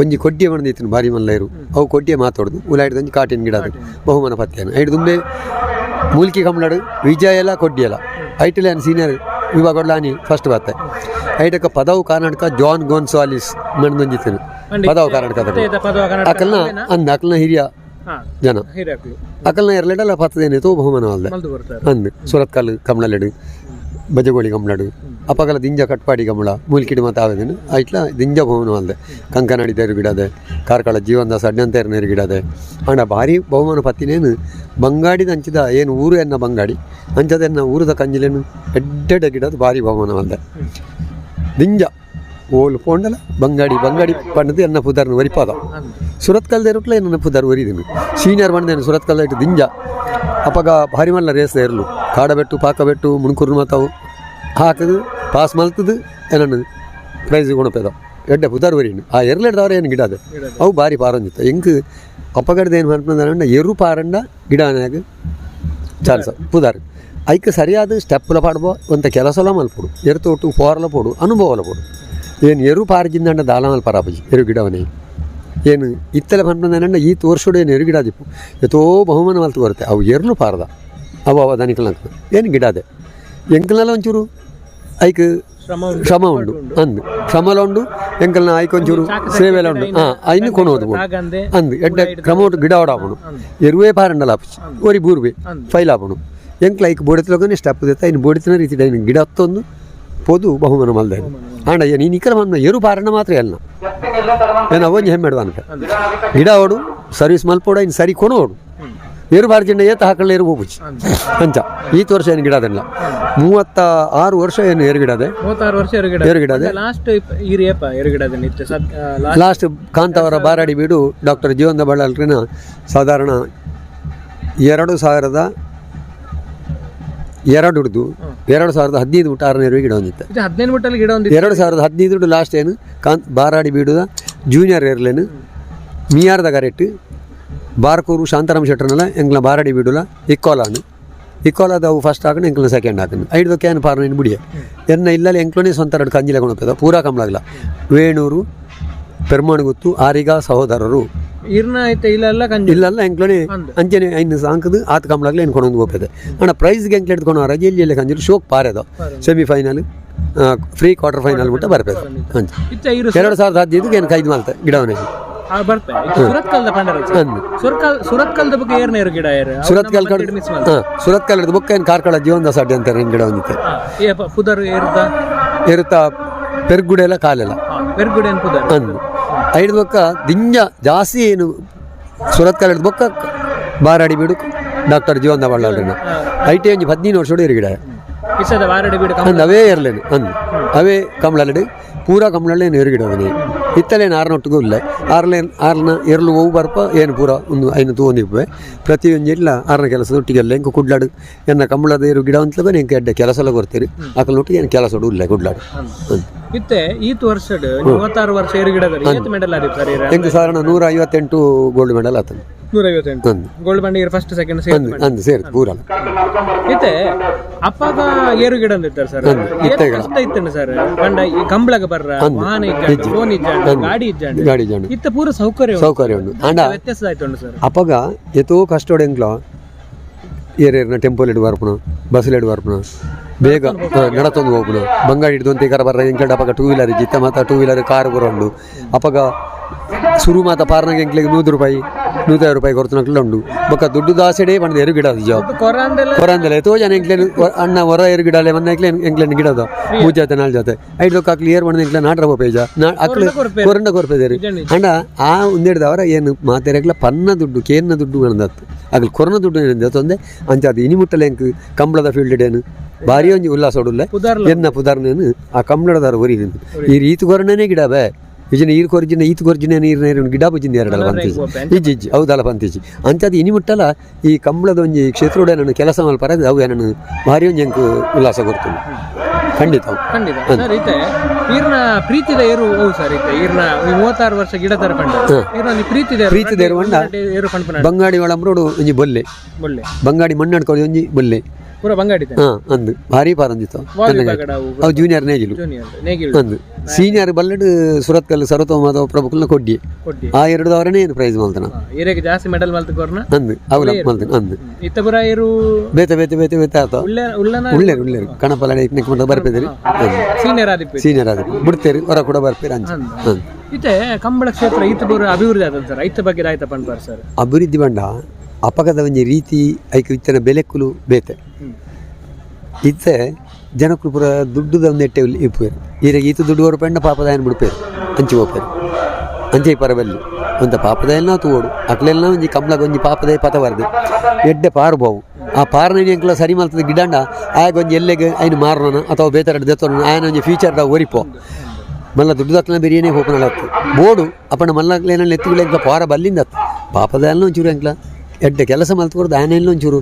ಒಂಜಿ ಕೊಡ್ಡಿಯ ಮಣ್ಣು ಬಾರಿ ಮಲ್ಲ ಇರು ಅವು ಕೊಡ್ಡಿಯ ಮಾತಾಡುದು ಉಲಾಯ್ದು ಒಂಜಿ ಕಾಟಿನ ಗಿಡ ಅದು ಬಹುಮಾನ ಪತ್ತೆಯನ್ನು ಐದು ದುಂಬೆ ಮೂಲ್ಕಿ ಕಂಬಳಡು ವಿಜಯ ಎಲ್ಲ ಕೊಡ್ಡಿಯಲ್ಲ ಐಟಲ್ ಸೀನಿಯರ್ ವಿಭಾಗ ಆನಿ ಫಸ್ಟ್ ಬತ್ತೆ. ಐಟಕ ಪದವು ಕರ್ನಾಟಕ ಜಾನ್ ಗೋನ್ಸಾಲಿಸ್ ಮಣ್ಣೊಂಜಿತ್ತೇನೆ ಪದವು ಕರ್ನಾಟಕ ಅಕಲ್ನ ಅಂದ ಅಕಲ್ನ ಹಿರಿಯ ಜನ ಅಕಲ್ನ ಎರಲೆಡಲ್ಲ ಪತ್ತದೇನೆ ತೋ ಬಹುಮಾನ ಅಲ್ದೆ ಅಂದು ಸುರತ್ಕಲ್ ಕಮಲಲೆಡು ಬಜಗೋಳಿ ಕಮಲಡು ಅಪಗಲ ದಿಂಜ ಕಟ್ಪಾಡಿ ಕಮಲ ಮೂಲ್ಕಿಡಿ ಮತ್ತು ಆವೇದೇನು ಐಟ್ಲ ದಿಂಜ ಬಹುಮಾನ ಅಲ್ದೆ. ಕಂಕನಾಡಿ ತೇರು ಗಿಡದೆ, ಕಾರ್ಕಳ ಜೀವನದಾಸ ಅಡ್ಡಂತೇರು ನೇರು ಗಿಡದೆ. ಆಂಡ ಭಾರಿ ಬಹುಮಾನ ಪತ್ತಿನೇನು ಬಂಗಾಡಿದ ಅಂಚಿದ ಏನು ಊರು ಎನ್ನ ಬಂಗಾಡಿ ಅಂಚದ ಎನ್ನ ಊರದ ಕಂಜಿಲೇನು ಎಡ್ಡೆಡ ಗಿಡದ ಭಾರಿ ಬಹುಮಾನ ಅಲ್ದೆ. ದಿಂಜ ಓಲು ಪೋಂಡಲ ಬಂಗಾಡಿ ಬಂಗಾಡಿ ಪಣ್ಣದು ಎನ್ನ ಪುದಾರ್ನ ಒರಿಪಾದ ಸುರತ್ಕಲ್ ದೇರುಟ್ಲ ಎನ್ನ ಪುದಾರ್ ಒರಿದಿನು ಸೀನಿಯರ್ ಬಂದೇನು ಸುರತ್ಕಲ್ ಇಟ್ಟು ದಿಂಜ ಅಪಗ ಭಾರಿ ಮಲ್ಲ ರೇಸ್ ಇರಲು ಕಾಡಬೆಟ್ಟು ಪಾಕಬೆಟ್ಟು ಮುಣಕುರು ಮಾತಾವು ಹಾಕದು ಪಾಸ್ ಮಲ್ತದು ಏನನ್ನು ಪ್ರೈಸ್ ಗುಣಪೇದ ಎಡ್ಡೆ ಪುದಾರ್ ಒರಿನು ಆ ಎರ್ಲೆಡ್ದವ್ರ ಏನು ಗಿಡ ಅದು ಅವು ಭಾರಿ ಪಾರಂಜಿತ್ತು. ಎಂಕ್ ಅಪ್ಪಗಡ್ದು ಏನು ಮಾಡ್ಕೊಂಡ ಎರು ಪಾರಂಡ ಗಿಡ ಅನಾಗ ಚಾನ್ಸ್ ಪುದಾರ್ ಐಕ್ ಸರಿಯಾದ ಸ್ಟೆಪ್ಲ ಪಾಡ್ಬೋ ಒಂತ ಕೆಲಸಲ ಮಲ್ಪೊಡು ಎರು ತೋಟು ಪೋರಲ ಪೋಡು ಅನುಭವಲ ಪೋಡು ಏನು ಎರು ಪಾರಜಿಂದಂಡ ದಾಲ ಮಲ್ಪ ಪರಾಪಜಿ ಎರು ಗಿಡವನೇ ಏನು ಇತ್ತಲೆ ಪನ್ಪಂದನಂಡ ಈ ತೋರ್ಸೋಡು ಏನು ಎರು ಗಿಡ ದಿಪ್ಪು ಎತೋ ಬಹುಮಾನ ಮಲ್ತು ಬರುತ್ತೆ ಅವು ಎರ್ಲು ಪಾರದ ಅವು ಅವ ದನಿಕಲ್ ಏನು ಗಿಡ ಅದೇ ಎಂಕಲ್ನೆಲ್ಲ ಒಂಚೂರು ಐಕ್ ಶ್ರಮ ಉಂಡು ಅಂದು ಶ್ರಮಲ ಉಂಡು ಎಂಕಲ್ನ ಐಕ್ ಒಂಚೂರು ಸೇವೆಲ ಉಂಡು ಹಾಂ ಐನು ಕೊಣೋದು ಅಂದು ಎಡ್ಡೆ ಕ್ರಮ ಉಂಟು ಗಿಡ ಓಡಾಪಣು ಎರುವೇ ಪಾರಂಡಲ ಆಪುಜಿ ಒರಿ ಬೂರ್ವೆ ಫೈಲ್ ಆಪಣು ಎಂಕ್ಲ ಐಕ್ ಬೋಡಿತಲೋಗನೆ ಸ್ಟೆಪ್ ದೆತ್ತ ಐನು ಬೋಡಿತನ ರೀತಿ ಐನು ಗಿಡ ಹತ್ತೊಂದು ಪೋದು ಬಹುಮಾನ ಮಲ್ದೆ. ಆಂಡ ನೀನು ಇಕ್ಕಲ ಮನ್ನ ಎರು ಪಾರಣ್ಣ ಮಾತ್ರ ಎಲ್ಲ ಏನು ಅವೊಂಜಿ ಹೆಮ್ಮೆಡ್ದು ಅನ್ಕ ಗಿಡ ಓಡು ಸರ್ವಿಸ್ ಮಲ್ಪೋಡು ಐನು ಸರಿ ಕೊಣೋಡು ಎರು ಬಾರ್ಜಿಂಡ ಏತ ಹಾಕಲ್ಲ ಎರು ಹೋಗುಚಿ ಅಂಚ ಈತ ವರ್ಷ ಏನು ಗಿಡ ಅದಲ್ಲ 36 ವರ್ಷ ಏನು ಎರು ಗಿಡ ಅದೇ 36 ವರ್ಷ ಎರು ಗಿಡ ಎರು ಗಿಡ ಅದೇ. ಲಾಸ್ಟ್ ಈರಿಯಪ್ಪ ಎರು ಗಿಡ ಲಾಸ್ಟ್ ಕಾಂತಾವರ ಬಾರಾಡಿ ಬೀಡು ಡಾಕ್ಟರ್ ಜೀವಂತ ಬಳ್ಳಾಲ್ರಿನ ಸಾಧಾರಣ 2002 ಹಿಡಿದು 2015 ಮುಟ್ಟ ಆರನೇ ಗಿಡ ಹೊಂದಿತ್ತು. 15 ಮುಟ್ಟಲ್ಲಿ ಗಿಡ ಹೊಂದಿತ್ತು. 2015 ಲಾಸ್ಟ್ ಏನು ಕಾಂತ್ ಬಾರಾಡಿ ಬೀಡುದ ಜೂನಿಯರ್ ಏರ್ಲೇನು ಮಿಯಾರ್ದ ಕರೆಕ್ಟ್ ಬಾರ್ಕೂರು ಶಾಂತಾರಾಮ್ ಶೆಟ್ಟರ್ನೆಲ್ಲ ಎಂಗ್ಲ ಬಾರಾಡಿ ಬೀಡುಲ ಇಕ್ಕೋಲಾನು ಇಕ್ಕೋಲಾದ ಅವು ಫಸ್ಟ್ ಹಾಕೊಂಡು ಎಂಕ್ಲ ಸೆಕೆಂಡ್ ಹಾಕೊಂಡು ಐದು can ಪಾರ್ನ ಬಿಡಿಯ ಎನ್ನ ಇಲ್ಲಲ್ಲಿ ಎಂಕ್ಲೋನೇ ಸ್ವಂತ ಎರಡು ಕಂಜಿಲ ಕೊಣಪದ ಪೂರಾ ಕಮಲಾಗಲ ವೇಣೂರು ಪೆರ್ಮಾಣಗುತ್ತು ಆರಿಗ ಸಹೋದರರು ಇರ್ನ ಐತೆ ಇಲ್ಲೆಲ್ಲ ಕಂಜಿ ಇಲ್ಲೆಲ್ಲ ಎಂಕ್ಲೋನೆ ಅಂಚನೆ ಐನು ಸಾಂಕದು ಆತ ಕಮಲಾಗ್ಲ ಏನು ಕೊಡೊಂದು ಹೋಗ್ತದೆ ಅಣ್ಣ ಪ್ರೈಸ್ಗೆ ಎಂಕ್ಲ ಎತ್ಕೊಂಡು ರಜೆ ಎಲ್ಲಿ ಎಲ್ಲ ಕಂಜಿಲು ಶೋಕ್ ಪಾರದ semifinal free quarter final ಬಿಟ್ಟು ಬರ್ಬೇಕು ಅಂಚ 2015 ಏನು ಕೈದು ಮಲ್ತೆ ಗಿಡವನೇ ಸುರತ್ಕಲ್ ಕಡೆ ಹಾಂ ಸುರತ್ಕಲ್ ಬುಕ್ಕ ಏನು ಕಾರ್ಕಳ ಜೀವನದಾಸ ಅಡ್ಡಿ ಅಂತಾರೆ ಗಿಡ ಹೊಂದಿತ್ತೆ ಇರುತ್ತಾ ಪೆರ್ಗುಡೆ ಎಲ್ಲ ಕಾಲೆಲ್ಲ ಅಂದು ಐದು ಬೊಕ್ಕ ದಿಂಜ ಜಾಸ್ತಿ ಏನು ಸುರತ್ಕಲ್ ಹಿಡ್ದು ಬೊಕ್ಕ ಬಾರಾಡಿ ಬೀಡು ಡಾಕ್ಟರ್ ಜೀವನ ಬಳ್ಳಾರಿನ I T ಒಂಜಿ 15 ವರ್ಷ ಗಿಡ ಅಂದು ಅವೇ ಇರಲೇನು ಅಂದು ಅವೇ ಕಮಲಲ್ಲಿ ಪೂರಾ ಕಮಲಲ್ಲಿ ಏನು ಎರುಗಿಡ ಅವನಿ ಇತ್ತಲೇನು ಆರ್ನೊಟ್ಟಿಗೂ ಇಲ್ಲ ಆರ್ಲೇನು ಆರ್ನ ಎರಲು ಹೋವು ಬರ್ಪ ಏನು ಪೂರ ಒಂದು ಐನು ತೂವೊಂದಿಪ್ಪೆ ಪ್ರತಿಯೊಂದು ಇಲ್ಲ ಆರ್ನ ಕೆಲಸದ ಒಟ್ಟಿಗೆ ಎಂಕ ಕುಡ್ಲಾಡು ಎನ್ನ ಕಮಲದ ಎರು ಗಿಡ ಅಂತಲೇ ಎಂಕ ಎಡ್ಡೆ ಕೆಲಸ ಎಲ್ಲ ಕೊಡ್ತೀರಿ ಅಕಲ್ ಒಟ್ಟಿಗೆ ಏನು ಕೆಲಸ ಇಲ್ಲ ಕುಡ್ಲಾಡು. ಇತ್ತೆ ಈತ್ ವರ್ಷಡ್ 36 ವರ್ಷ ಏರು ಗಿಡ ಮೆಡಲ್ ಎಂಕ ಸಾಧಾರಣ 158 ಗೋಲ್ಡ್ ಮೆಡಲ್ ಆತನ. 158 gold medal first second ಅಂದು ಸೇರಿ ಪೂರ. ಇತ್ತೆ ಅಪ್ಪಾಗ ಏರು ಗಿಡ ಅಂದಿತ್ತಾರೆ ಸರ್ ಕಷ್ಟ ಇತ್ತಣ್ಣ ಸರ್ ಪಂಡ ಈ ಕಂಬಳಗ ಬರ್ರ ವಾಹನ ಇಜ್ಜಾಂಡ್ ಫೋನ್ ಇಜ್ಜಾಂಡ್ ಗಾಡಿ ಇಜ್ಜಾಂಡ್ ಗಾಡಿ ಇಜ್ಜಾಂಡ್ ಇತ್ತ ಪೂರ ಸೌಕರ್ಯ ಸೌಕರ್ಯ ಉಂಡು ಅಂಡ ವ್ಯತ್ಯಾಸ ಆಯ್ತು ಸರ್. ಅಪ್ಪಗ ಎತೋ ಕಷ್ಟೋಡೆ ಎಂಕ್ಲ ಏರೇರ್ನ ಟೆಂಪೋಲ್ ಇಡು ಬರ್ಪುಣ ಬಸ್ಸಲ್ಲಿ ಇಡು ಬರ್ಪುಣ ಬೇಗ ನಡತೊಂದು ಹೋಗುಣ ಬಂಗಾಡಿ ಹಿಡಿದು ಅಂತ ಈ ಬರ್ರ ಎಂಕಲ್ಡ ಅಪ್ಪಗ ಟೂ ವೀಲರ್ ಇಜ್ಜಿ ಇತ್ತ ಮಾತ two wheeler car ಬರೋಂಡು ಅಪ್ಪಗ ಸುರು ಮಾತ ಪಾರ್ನಾಗ ಎಂಕ್ಲಿಗೆ 100 ರೂಪಾಯಿ 150 ರೂಪಾಯಿ ಕೊಡ್ತನಕ್ಲ ಉಂಡು ಬೊಕ್ಕ ದುಡ್ಡು ದಾಸೆಡೇ ಬಂದ ಎರು ಗಿಡ ಅದು ಕೊರಂದಲೆ ಎತೋ ಜನ ಎಂಕ್ಲೇನು ಅಣ್ಣ ಹೊರ ಎರು ಗಿಡಲೆ ಬಂದ ಎಂಕ್ಲೇನು ಎಂಕ್ಲೇನು ಗಿಡದ 3 ಜೊತೆ 4 ಜೊತೆ ಐದು ಅಕ್ಲು ಏರ್ ಬಂದ ಎಂಕ್ಲೆ ನಾಟ್ರ ಪೇಜ ಅಕ್ಲು ಕೊರಂಡ ಕೊರ್ಪೇದೇರಿ ಅಂಡ ಆ ಒಂದೆಡ್ದವರ ಏನು ಮಾತೆರೆಗ್ಲ ಪನ್ನ ದುಡ್ಡು ಕೇನ್ನ ದುಡ್ಡು ಗಣದತ್ತು ಅಗ್ಲು ಕೊರನ ದುಡ್ಡು ಏನಂದ ತೊಂದೆ ಅಂಚ ಅದು ಇನಿ ಮುಟ್ಟಲೆ ಎಂಕ್ ಕಂಬಳದ ಫೀಲ್ಡ್ ಏನು ಭಾರಿ ಒಂಜಿ ಉಲ್ಲಾಸ ಉಡುಲ್ಲೆ ಎನ್ನ ಪುದಾರ್ನೇನು ಆ ಕಂಬಳದಾರ ಒರಿ ಈ ರೀತಿ ಕೊರನೇ ಗಿಡ ಬೇ ಇಜಿನ ಈರು ಕೊರ್ಜಿನ ಈತು ಕೊರ್ಜಿನ ನೀರು ನೀರು ಗಿಡ ಬುಜಿನ ಎರಡಲ್ಲ ಪಂತೀಜಿ ಇಜ್ಜಿ ಇಜ್ಜಿ ಹೌದಲ್ಲ ಪಂತೀಜಿ ಅಂಚದು ಇನಿ ಮುಟ್ಟಲ ಈ ಕಂಬಳದ ಒಂಜಿ ಕ್ಷೇತ್ರೋಡೆ ನನ್ನ ಕೆಲಸ ಮಲ್ಪರ ಅವು ಏನನ್ನು ಭಾರಿ ಒಂಜಿ ಎಂಕ್ ಉಲ್ಲಾಸ ಕೊಡ್ತೀನಿ ಖಂಡಿತ ಖಂಡಿತ ಸರ್. ಇತ್ತೆ ಈರ್ನ ಪ್ರೀತಿದ ಏರು ಹೌದು ಸರ್ ಇತ್ತೆ ಈರ್ನ 36 ವರ್ಷ ಗಿಡ ತರ ಪಂಡ ಈರ್ನ ಪ್ರೀತಿದ ಪ್ರೀತಿದ ಏರು ಪಂಡ ಏರು ಪಂಡ ಬಂಗಾಡಿ ಒಳಂಬ್ರೋಡು ಒಂಜಿ ಬೊಲ್ಲೆ ಬೊಲ್ಲೆ ಬಂಗಾಡಿ ಮಣ್ಣಡ್ಕೊಳ್ಳಿ ಒಂಜಿ ಬೊಲ್ಲೆ ಪೂರ ಬಂಗಾಡಿ. ಹಾಂ, ಅಂದು ಭಾರಿ ಪಾರಂದಿತ್ತು. ಅವು ಜೂನಿಯರ್ ನೇಗಿಲು. ಜೂನಿಯರ್ ನೇಗಿಲು. ಅಂದು ಸೀನಿಯರ್ ಬಲ್ಲಡ್ ಸುರತ್ಕಲ್ ಸರ್ವೋತ್ತಮ ಮಾಧವ ಪ್ರಭುಕಲ್ನ ಕೊಡ್ಡಿ. ಕೊಡ್ಡಿ. ಆ ಎರಡು ಅವರನೇ ಏನು ಪ್ರೈಸ್ ಮಲ್ತನ. ಏರಿಯಾಗೆ ಜಾಸ್ತಿ ಮೆಡಲ್ ಮಲ್ತ್ ಕೊರ್ನ. ಅಂದು ಅವಲ ಮಲ್ತನ ಅಂದು. ಇತ್ತ ಪುರ ಏರು? ಬೇತೆ ಬೇತೆ ಬೇತೆ ಬೇತೆ ಆತ. ಉಳ್ಳೆ ಉಳ್ಳನ. ಉಳ್ಳೇರು ಉಳ್ಳೇರು ಕಣಪಲ ನೆಕ್ ಬರ್ಪೇದ್ರಿ. ಸೀನಿಯರ್ ಆದಿಪ್ಪು. ಸೀನಿಯರ್ ಆದ ಬಿಡ್ತೇರಿ, ಹೊರ ಕೂಡ ಬರ್ಪೇರಿ ಅಂಚ ಅಂದು. ಇತ್ತೆ ಕಂಬಳ ಕ್ಷೇತ್ರ ಈತ ಪೂರ ಅಭಿವೃದ್ಧಿ ಆದ ಸರ್, ಐತ ಬಗ್ಗೆ ಆಯ್ತ ಪನ್ಪಾರ್ ಸರ್? ಅಭಿವೃದ್ಧಿ ಬಂಡ ಅಪಗದ ಒಂಜಿ ರೀತಿ ಐಕ್ ಇತ್ತಿನ ಬೆಲೆಕುಲು ಬೇತೆ. ಇತ್ತೆ ಜನಕುಲು ಪೂರ ದುಡ್ಡುದ ಒಂದು ಎಟ್ಟೆ ಇಪ್ಪುವೆರು. ಈರೆಗ್ ಈತ ದುಡ್ಡು ಕೊರ್ಪೆಂಡ ಪಾಪದಾಯನ ಬಿಡ್ಪೇರು, ಅಂಚಿ ಹೋಪೇರು. ಅಂಚೆ ಪರಬಲ್ಲಿ ಒಂತ ಪಾಪದಾಯನ ತೂವೊಡು. ಅಕ್ಲೆಲ್ಲ ಒಂಜಿ ಕಂಬ್ಳಗ್ ಒಂಜಿ ಪಾಪದಾಯ ಪತ ಬರ್ದು ಎಡ್ಡೆ ಪಾರು ಬೋವು. ಆ ಪಾರನ ಎಂಕ್ಲ ಸರಿ ಮಲ್ತದ ಗಿಡಂಡ ಆಗ ಒಂಜಿ ಎಲ್ಲೆಗ್ ಐನ್ ಮಾರೋಣ ಅಥವಾ ಬೇತರ ದೆತ್ತೋಣ, ಆಯನ ಒಂಜಿ ಫ್ಯೂಚರ್ದ ಒರಿಪೋ. ಮಲ್ಲ ದುಡ್ಡು ದಕ್ಕನ ಬಿರಿಯಾನಿ ಹೋಪನಳತ್ತು ಬೋಡು ಅಪ್ಪಣ ಮಲ್ಲಕ್ಲೇನ ಎತ್ತುಗಳು ಎಂಕ್ಲ ಪಾರ ಬಲ್ಲಿಂದ ಪಾಪದಾಯನ ಒಂಚೂರು ಎಂಕ್ಲ ಎಡ್ಡೆ ಕೆಲಸ ಮಲ್ತು ಆನೆಲ್ಲ ಒಂಚೂರು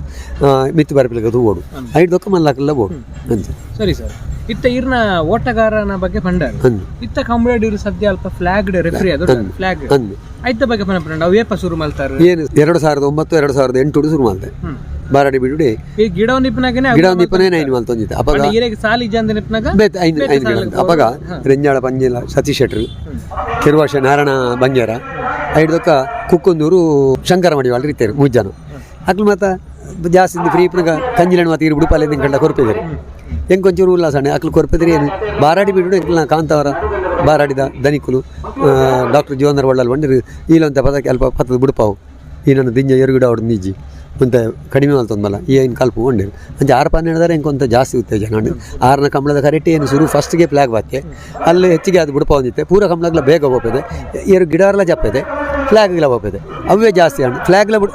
ಮಿತ್ತು ಬರ್ಪಿಲಿಕ್ಕೆ ತೂವೋಡು. ಐದು ದೊಕ್ಕ ಮಲ್ಲಕ್ಲೆಲ್ಲ ಬೋಡು ಅಂಚ. ಸರಿ ಸರ್, ಇತ್ತ ಇರ್ನ ಓಟಗಾರನ ಬಗ್ಗೆ ಪಂಡಾರ. ಅಂದು. ಇತ್ತ ಕಂಬಳಡಿ ಇರು ಸದ್ಯ ಅಲ್ಪ ಫ್ಲಾಗ್ ರೆಫ್ರಿ ಅದು ಫ್ಲಾಗ್. ಅಂದು. ಐತ ಬಗ್ಗೆ ಪಂಡ ಅವು ಏಪ ಶುರು ಮಲ್ತಾರ? ಏನು 2009 2008 ಶುರು ಮಾಡ್ತೆ ಬಾರಾಡಿ ಬಿಡುಡೆ. ಈ ಗಿಡ ನಿಪ್ಪನಾಗನೆ? ಗಿಡ ಒಂದು ಇಪ್ಪನೇ ನೈನ್ ಮಲ್ತೊಂದಿತ್ತು ಅಪಗ. ಈರೆಗೆ ಸಾಲಿ ಇಜ್ಜಂದ ನಿಪ್ಪನಾಗ? ಬೇತೆ ಐದು ಐದು ಗಿಡ ಅಂತ. ಅಪಗ ರೆಂಜಾಳ ಪಂಜಿಲ ಸತೀಶ್ ಶೆಟ್ರು, ಕೆರುವಾಶ ನಾರಾಯಣ ಬಂಗ್ಯಾರ, ಐಡ್ದೊಕ್ಕ ಕುಕ್ಕೊಂದೂರು ಶಂಕರ ಮಡಿವಾಳ್ರು ಇತ್ತೇರು ಮೂರು ಜನ. ಅಕ್ಲು ಮಾತ ಜಾಸ್ತಿ ಫ್ರೀ ಇಪ್ಪನಾಗ ಕಂಜಿಲಣ್ಣ ಮಾತ ಇರು ಬಿಡುಪಾಲೆ ಕಂಡ ಕೊರ್ಪಿದ್ದಾರೆ. ಹೆಂಗೆ ಒಂಚೂರು ಉಲ್ಲಾಸ ಅಣ್ಣ ಅಕ್ಲು ಕೊರ್ಪಿದ್ರೆ ಏನು ಬಾರಾಡಿ ಬಿಡು. ಎಂಕ್ಲ ಕಾಂತಾವರ ಬಾರಾಡಿದ ದನಿಕುಲು ಡಾಕ್ಟರ್ ಜೀವನರ್ ಒಳ್ಳಲ್ ಬಂದಿರು. ಈಲಂತ ಪದಕ್ಕೆ ಅಲ್ಪ ಪತ್ತದ ಬಿಡುಪಾವು. ಈ ನನ್ನ ದಿಂಜ ಎರುಗಿಡ ಅವ್ರು ನಿಜ್ಜಿ ಒಂತ ಕಡಿಮೆ ಮಲ್ತೊಂದಲ್ಲ ಈ ಐನ್ ಕಲ್ಪ ಉಂಡು. ಅಂಚ ಆರು ಪನ್ನೆರಡು ಇಂಕೊಂತ ಜಾಸ್ತಿ ಉತ್ತೇಜನ ಉಂಡು. ಆರನ ಕಂಬಳದ ಕರೆಕ್ಟ್ ಏನು ಶುರು ಫಸ್ಟ್ಗೆ ಫ್ಲಾಗ್ ಬಾತೆ ಅಲ್ಲಿ ಹೆಚ್ಚಿಗೆ ಅದು ಬುಡಪ ಹೊಂದಿತ್ತೆ. ಪೂರ ಕಂಬಳಗ್ಲ ಬೇಗ ಹೋಗ್ತದೆ. ಏರು ಗಿಡವರೆಲ್ಲ ಜಪ್ಪದೆ ಫ್ಲಾಗ್ಲ ಹೋಗ್ತದೆ. ಅವೇ ಜಾಸ್ತಿ ಉಂಡು ಫ್ಲಾಗ್ಲ ಬಿಡು.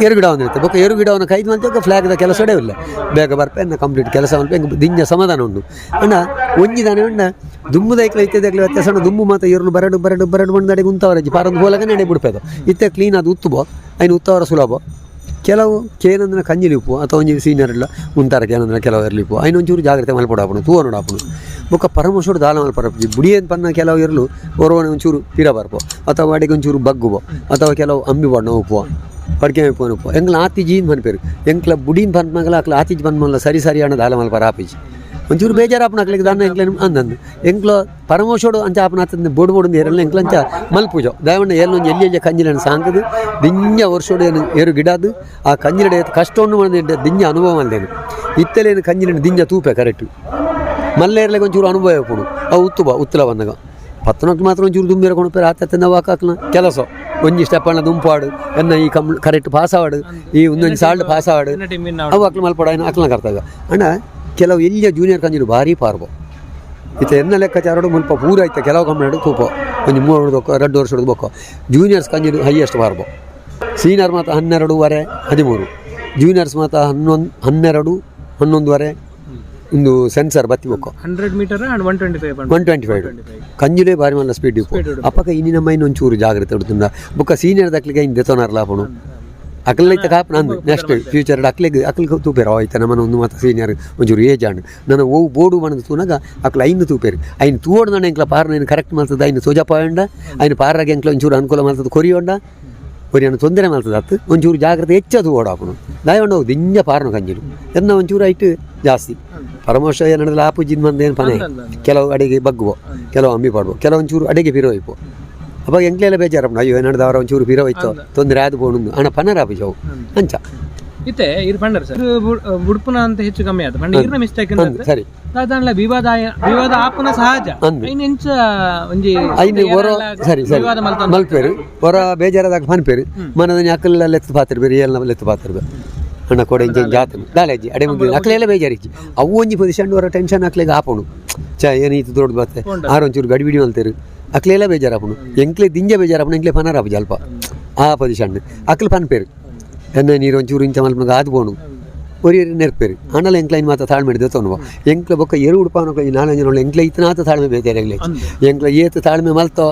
ಏರು ಗಿಡ ಹೊಂದಿರುತ್ತೆ ಬೊಕ್ಕ ಏರು ಗಿಡವನ್ನು ಕೈದು ಮಂತೆ ಫ್ಲಾಗ್ದ ಕೆಲಸ ಇಲ್ಲ. ಬೇಗ ಬರ್ಪೆ ಕಂಪ್ಲೀಟ್ ಕೆಲಸ ಮಲ್ಪ ದಿಂಜ ಸಮಾಧಾನ ಉಂಡು ಅಣ್ಣ. ಒಂಜಿ ದಾನೆ ಉಂಡ ದುಮ್ಮು ದೈಕ್ಲ ಇತ್ತೆದಕ್ಲೆ ವ್ಯತ್ಯಾಸ ಉಂಡು. ದುಮ್ಮು ಮಾತ ಏರುಲು ಬರಡು ಬರಡು ಬರಡು ಬಂದು ಅಡೆಗೆ ಉಂತವರಜ್ಜಿ ಪಾರೊಂದು ಹೋಲಗನೆ ಅಡೆ ಬಿಡ್ಪೇದು. ಇತ್ತೆ ಕ್ಲೀನ್ ಅದು ಉತ್ತುಬೋ ಐನು ಉತ್ತವರ ಸುಲಭ. ಕೆಲವು ಕೇನಂದ್ರೆ ಕಂಜಿಲಿ ಉಪ್ಪು ಅಥವಾ ಒಂಜಿ ಸೀನಿಯರ್ ಇಲ್ಲ ಉಂತಾರ ಕೇನಂದ್ರೆ ಕೆಲವು ಇರಲಿ ಉಪ್ಪು ಐನು ಒಂಚೂರು ಜಾಗ್ರತೆ ಮಲ್ಪಡಾಪುನು ತೂವ ನೋಡಾಪುನು. ಬೊಕ್ಕ ಪರಮಶೋಡು ದಾಲ ಮಲ್ಪರಪುಜಿ ಬುಡಿಯನ್ ಪನ್ನ. ಕೆಲವು ಇರಲು ಒರವನೆ ಒಂಚೂರು ಪಿರ ಬರ್ಪೋ ಅಥವಾ ಅಡಿಗೆ ಒಂಚೂರು ಬಗ್ಗುಬೋ ಅಥವಾ ಕೆಲವು ಅಂಬಿ ಬಣ್ಣ ಉಪ್ಪುವ ಪಡ್ಕೆ ಉಪ್ಪು ಉಪ್ಪು ಎಂಕ್ಲ ಆತಿಜಿ ಪನ್ಪೇರು. ಎಂಕ್ಲ ಬುಡಿನ್ ಪನ್ಮಗಲ ಅಕ್ಲ ಆತಿಜಿ ಪನ್ಮಲ್ಲ. ಸರಿ ಸರಿ ಅಣ್ಣ ದಾಲ ಮಲ್ಪರ ಆಪಿಜಿ. ಒಂಚೂರು ಬೇಜಾರಾಪನ ಅಕ್ಲಿಗೆ ದಾನ್ನ ಎಂಕ್ಲ ಅಂದಂದು. ಎಂಕ್ಲ ಪರಮೋಶೋಡು ಅಂಚ ಆಪನ ಆತಂದು ಬೋಡು ಬೋಡು ಏರಲ್ಲ ಎಂಕ್ಲ ಅಂಚ ಮಲ್ಪುಜೋ. ದಯವಂಡ ಎಲ್ಲೊಂದು ಎಲ್ಲಿ ಎಲ್ಲಿ ಕಂಜಿಲನ್ನು ಸಾಂಕದು ದಿಂಜ ವರ್ಷೋಡು ಏನು ಏರು ಗಿಡದು ಆ ಕಂಜಿಲಡೆ ಕಷ್ಟ ಉಂಡು ಮಾಡಿದ ದಿಂಜ ಅನುಭವ ಅಲ್ದೇನು. ಇತ್ತಲೇನು ಕಂಜಿಲನ್ನು ದಿಂಜ ತೂಪೆ ಕರೆಕ್ಟ್. ಮಲ್ಲೇರ್ಲೆಗೆ ಒಂಚೂರು ಅನುಭವ ಉಪ್ಪುಡು. ಅವು ಉತ್ತು ಬಾ ಉತ್ತಲ ಬಂದಾಗ ಪತ್ತನಕ್ಕೆ ಮಾತ್ರ ಒಂಚೂರು ದುಂಬಿರ ಕೊಣಪೇರು ಆತ ವಾಕಾಕ್ನ ಕೆಲಸ ಒಂಜಿ ಸ್ಟೆಪ್ ಅಣ್ಣ ದುಂಪಾಡು ಎನ್ನ ಈ come correct pass ಆವಾಡು ಈ ಒಂದೊಂದು ಸಾಲ್ಡ್ ಪಾಸ್ ಆವಾಡು. ಅವು ಅಕ್ಲು ಮಲ್ಪಡ ಏನು ಅಕ್ಲನ ಕರ್ತವ್ಯ ಅಣ್ಣ. ಕೆಲವು ಎಲ್ಲಿಯ ಜೂನಿಯರ್ ಕಂಜಿಲು ಭಾರಿ ಪಾರ್ಬೋ. ಇತ್ತ ಎನ್ನ ಲೆಕ್ಕಾಚಾರಡು ಮುಲ್ಪ ಪೂರ ಐತೆ. ಕೆಲವು ಕಂಪ್ಲೇಂಟ್ ತೂಪೋ ಒಂಜಿ 3 ಬೊಕ್ಕ 2 ವರ್ಷದ ಬೊಕ್ಕ ಜೂನಿಯರ್ಸ್ ಕಂಜಿಲು ಹೈಯೆಸ್ಟ್ ಪಾರ್ಬೋ. ಸೀನಿಯರ್ ಮಾತ್ರ 12.5 13, ಜೂನಿಯರ್ಸ್ ಮಾತ್ರ 11 12 11.5. ಒಂದು ಸೆನ್ಸರ್ ಬತ್ತಿ ಬೊಕ್ಕ. 100 ಮೀಟರ್ ಅಂಡ್ 125? 125 ಕಂಜುಲೇ ಭಾರಿ ಮಲ್ಲ ಸ್ಪೀಡ್ ಇಪ್ಪು. ಅಪ್ಪಕ ಇನ್ನಿನ ಮೈನ್ ಒಂಚೂರು ಜಾಗ್ರತೆ ಉಡ್ತುಂಡ. ಬೊಕ್ಕ ಸೀನಿಯರ್ ದಕ್ಲಿಗೆ ಇನ್ ದೆತೋನಾರ್ಲ ಆಪುಣು. ಅಕ್ಲ ಇತ್ತ ಕಾಪ್ ನಂದು ನೆಕ್ಸ್ಟ್ ಫ್ಯೂಚರ್ ಅಕ್ಲೆಗ್ ಅಕ್ಲ್ ತೂಪೇರು ಆಯ್ತ. ನಮ್ಮನ ಒಂದು ಮಾತ ಸೀನಿಯರ್ ಒಂಚೂರು ಏಜ್ ಆಂಡ್ ನನ್ನ ಓವು ಬೋಡು ಮಣದು ತೂನಾಗ ಅಕ್ಲ ಐನು ತೂಪೇರು. ಐನು ತೂವೋಡು ನಾನು ಎಂಕ್ಲ ಪಾರ್ನ ಏನು ಕರೆಕ್ಟ್ ಮಲ್ತದ ಐನು ಸೋಜಪಾಯಂಡ ಐನು ಪಾರಾಗ ಎಂಕ್ಲ ಒಂಚೂರು ಅನುಕೂಲ ಮಲ್ತದ ಕೊರಿಯೋಂಡ ಕೊರಿಯನ್ನ ತೊಂದರೆ ಮಲ್ತದ ಅತ್ತು. ಒಂಚೂರು ಜಾಗ್ರತೆ ಹೆಚ್ಚು ಅದು ಓಡಾಪುನು. ದಯವಂಡ ದಿಂಜ ಪಾರನು ಕಂಜಿಲು ಎನ್ನ ಒಂಚೂರು ಐಟ್ ಜಾಸ್ತಿ ಪರಮೋಶ ನಡೆದಲ್ಲ ಆಪು ಜಿನ್ ಬಂದ ಏನು ಪನೆ. ಕೆಲವು ಅಡಿಗೆ ಬಗ್ಗುವೋ, ಕೆಲವು ಅಂಬಿ ಪಾಡುವ, ಕೆಲವು ಒಂಚೂರು ಅಡಿಗೆ ಪಿರೋ ಇಪ್ಪು. ಅವಾಗ ಎಂಕ್ಲೆಲ್ಲ ಬೇಜಾರಪ್ಪ, ಅಯ್ಯೋ ನಡೆದ ಅವರ ಒಂಚೂರು ಪಿರೋ ಇತ್ತು ತೊಂದರೆ ಆದ ಪೋಣು ಹಣ ಪನರಾಪು ಜವು ಅಂಚ. ಇತ್ತೆ ಇರ್ ಪಂಡರ್ ಸರ್ ಬುಡ್ಪುನ ಅಂತ ಹೆಚ್ಚು ಕಮ್ಮಿ ಆತ ಪಂಡ ಇರ್ನ ಮಿಸ್ಟೇಕ್. ಸರಿ. ದಾದಾನ್ಲ ವಿವಾದ ವಿವಾದ ಆಪುನ ಸಹಜ. ಅಂದು. ಐನ್ ಎಂಚ ಒಂಜಿ ಐನು ಹೊರ ಸರಿ ಸರಿ ವಿವಾದ ಮಲ್ತೊಂದು ಮಲ್ಪೇರು ಹೊರ ಬೇಜಾರಾದಾಗ ಪನ್ಪೇರು ಮನದ ಅಕ್ಕಲೆಲ್ಲ ಲೆತ್ತು ಪಾತಿರ್ಬೇರು ಎಲ್ಲ ಲೆತ್ತು ಪಾತಿರ್ಬೇಕು ಅಣ್ಣ ಕೊಡೆ ಇಂಚ ಜಾತನು ದಾಲೇಜಿ ಅಡೆ ಮುಂದೆ ಅಕ್ಲೆಲ್ಲ ಬೇಜಾರಿಜ್ಜಿ. ಅವು ಒಂಜಿ ಪೊಸಿಷನ್ ಹೊರ ಟೆನ್ಷನ್ ಅಕ್ಲೆಗೆ ಆಪುಣು ಚ ಏನು ಈತ ದೊಡ್ಡ ಬತ್ತೆ ಆರು ಒಂಚೂರು ಗಡಿಬಿಡಿ ಮಲ್ತೇರು. ಅಕ್ಲೆಲ್ಲ ಬೇಜಾರಾಪುಣು. ಎಂಕ್ಲೆ ದಿಂಜ ಬೇಜಾರಾಪುಣು. ಎಂಕ್ಲೆ ಪನರಾಪು ಅಲ್ಪ ಆ ಪೊಸಿಷನ್ ಅಕ್ಲು ಪನ್ಪೇರು ಎನ್ನ ನೀರು ಒಂಚೂರು ಇಂಚ ಮಲ್ಪನಾಗ ಆದ್ ಬೋಣು ಒರಿ ನೆರ್ಪೇರು. ಆಂಡಲ ಎಂಕ್ಲೈನ್ ಮಾತ್ರ ತಾಳ್ಮೆ ದೆತ್ತೊನುವ. ಎಂಕ್ಲ ಬೊಕ್ಕ ಎರು ಉಡುಪಾನ ಈ ನಾಲ್ಕು ಜನ ಎಂಕ್ಲ ಇತ್ತನಾತ ತಾಳ್ಮೆ ಬೇತಾರೆ. ಎಂಕ್ಲೆ ಏತ್ ತಾಳ್ಮೆ ಮಲ್ತೋ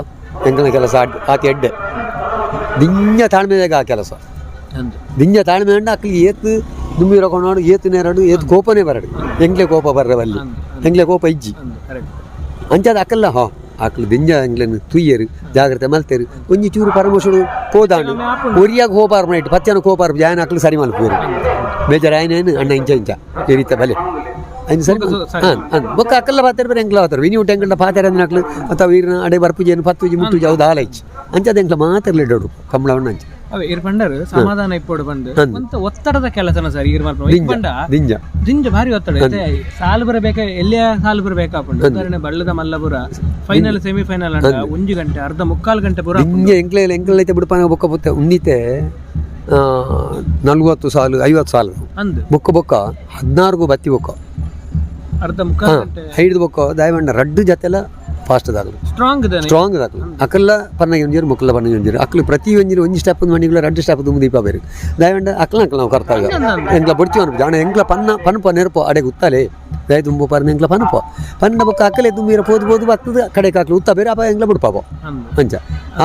ಎಂಕ್ಲ ಕೆಲಸ ಆತಿ ಎಡ್ಡೆ. ದಿಂಜ ತಾಳ್ಮೆದಾಗ ಆ ಕೆಲಸ. ಅಂದು. ದಿಂಜ ತಾಳ್ಮೆ ಅಂಡ ಅಕ್ಲಿ ಏತ್ ದುಂಬಿ ರಕೊಂಡು ಏತ್ ನೇರಡು ಏತ್ ಕೋಪನೇ ಬರಡು. ಎಂಕ್ಲೆ ಕೋಪ ಬರ್ರವಲ್ಲಿ ಎಂಕ್ಲೆ ಕೋಪ ಇಜ್ಜಿ. ಅಂದು ಕರೆಕ್ಟ್. ಅಂಚಾದ ಅಕ್ಕಲ್ಲ ಹಾ ಅಕ್ಲು ದಿಂಜ ಎಂಕ್ಲೆನ್ ತುಯ್ಯರು ಜಾಗ್ರತೆ ಮಲ್ತೇರು. ಒಂಜಿ ಚೂರು ಪರಮಶುಡು ಕೋದಾಂಡು ಒರಿಯಾಗ ಹೋಪಾರ್ ಇಟ್ಟು ಪಚ್ಚನ ಕೋಪಾರ್ ಜಾಯನ ಅಕ್ಲು ಸರಿ ಮಲ್ಪುವೆರು. ಬೇಜಾರಾಯನೇನು ಅಣ್ಣ ಇಂಚ ಇಂಚ ಈ ರೀತಿ ಬಲೆ ಐನ್ ಸರಿ. ಹಾಂ ಹಾಂ, ಬೊಕ್ಕ ಅಕ್ಕಲ್ಲ ಪಾತೆರ್ ಬೇರೆ ಎಂಕ್ಲ ಪಾತಾರೆ ವಿನಿ ಊಟ ಎಂಕಲ್ನ ಪಾತೆರ ಅಂದ್ನಕ್ಲು ಅಥವಾ ವೀರ್ನ ಅಡೆ ಬರ್ಪುಜಿ ಪತ್ತುಜಿ ಮುಟ್ಟುಜಿ ಅವು ದಾಲ ಇಚ್ಚಿ ಅಂಚದ ಎಂಕ್ಲ ಮಾತ್ರ ಇಡೋಡು ಕಂಬಳವನ್ನ ಅಂಚ. ಅವೇ ಇರ್ ಪಂಡರು ಸಮಾಧಾನ ಇಪ್ಪೋಡು ಬಂದು ಒಂತ ಒತ್ತಡದ ಕೆಲಸನ ಸರ್ ಈರ್ ಮಲ್ಪ ಪಂಡ. ದಿಂಜ. ದಿಂಜ ಭಾರಿ ಒತ್ತಡ ಇತ್ತೆ. ಸಾಲು ಬರಬೇಕ, ಎಲ್ಲಿಯ ಸಾಲು ಬರಬೇಕಾಪುಂಡು. ಉದಾಹರಣೆ ಬಳ್ಳದ ಮಲ್ಲಪುರ final semi final ಅಂಡ ಒಂಜಿ ಗಂಟೆ ಅರ್ಧ ಮುಕ್ಕಾಲು ಗಂಟೆ ಪೂರ. ದಿಂಜ ಎಂಕ್ಲ ಎಂಕ್ಲ ಐತೆ ಬಿಡ್ಪಾನ ಬೊಕ್ಕ ಪುತ್ತೆ ಉಂದಿತೆ 40 ಸಾಲು 50 ಸಾಲು. ಅಂದ್. ಬೊಕ್ಕ ಬೊಕ್ಕ 16ಗೂ ಬತ್ತಿ ಬೊಕ್ಕ ಅರ್ಧ ಮುಕ್ಕಾಲು ಗಂಟೆ. ಐದು ಬೊಕ್ಕ ದಾಯವಂಡ ರಡ್ಡು ಜೊತೆಲ್ಲ ಫಾಸ್ಟ್ ದಾಗಲು. ಸ್ಟ್ರಾಂಗ್ ಇದ್ದಾನೆ. ಸ್ಟ್ರಾಂಗ್ ದಾಗಲು. ಅಕಲ್ಲ ಪನ್ನಗ ಒಂಜಿರು ಮುಕ್ಕಲ್ಲ ಪನ್ನಗ ಒಂಜಿರು ಅಕ್ಲು ಪ್ರತಿ ಒಂಜಿರು ಒಂಜಿ ಸ್ಟೆಪ್ ಒಂದು ಮಣಿಗಳ ರಡ್ಡು ಸ್ಟೆಪ್ ದುಂಬು ದೀಪ ಬೇರೆ ದಾಯವಂಡ ಅಕ್ಲ ಅಕ್ಲ ನಾವು ಕರ್ತವ್ಯ ಎಂಕ್ಲ ಬೊಡ್ಚಿ ಅನ್ಪು ಜಾಣ ಎಂಕ್ಲ ಪನ್ನ ಪನ್ಪ ನೆರಪು ಅಡೆ ಗುತ್ತಲೆ ದಯ ದುಂಬು ಪರ್ನ ಎಂಕ್ಲ ಪನ್ಪ ಪನ್ನ ಬೊಕ್ಕ ಅಕ್ಕಲೆ ದುಂಬಿರ ಪೋದು ಪೋದು ಬರ್ತದ ಕಡೆ ಕಾಕ್ಲು ಉತ್ತ ಬೇರೆ ಅಪ ಎಂಕ್ಲ ಬಿಡ್ಪಾಪ. ಅಂದ್. ಅಂಚ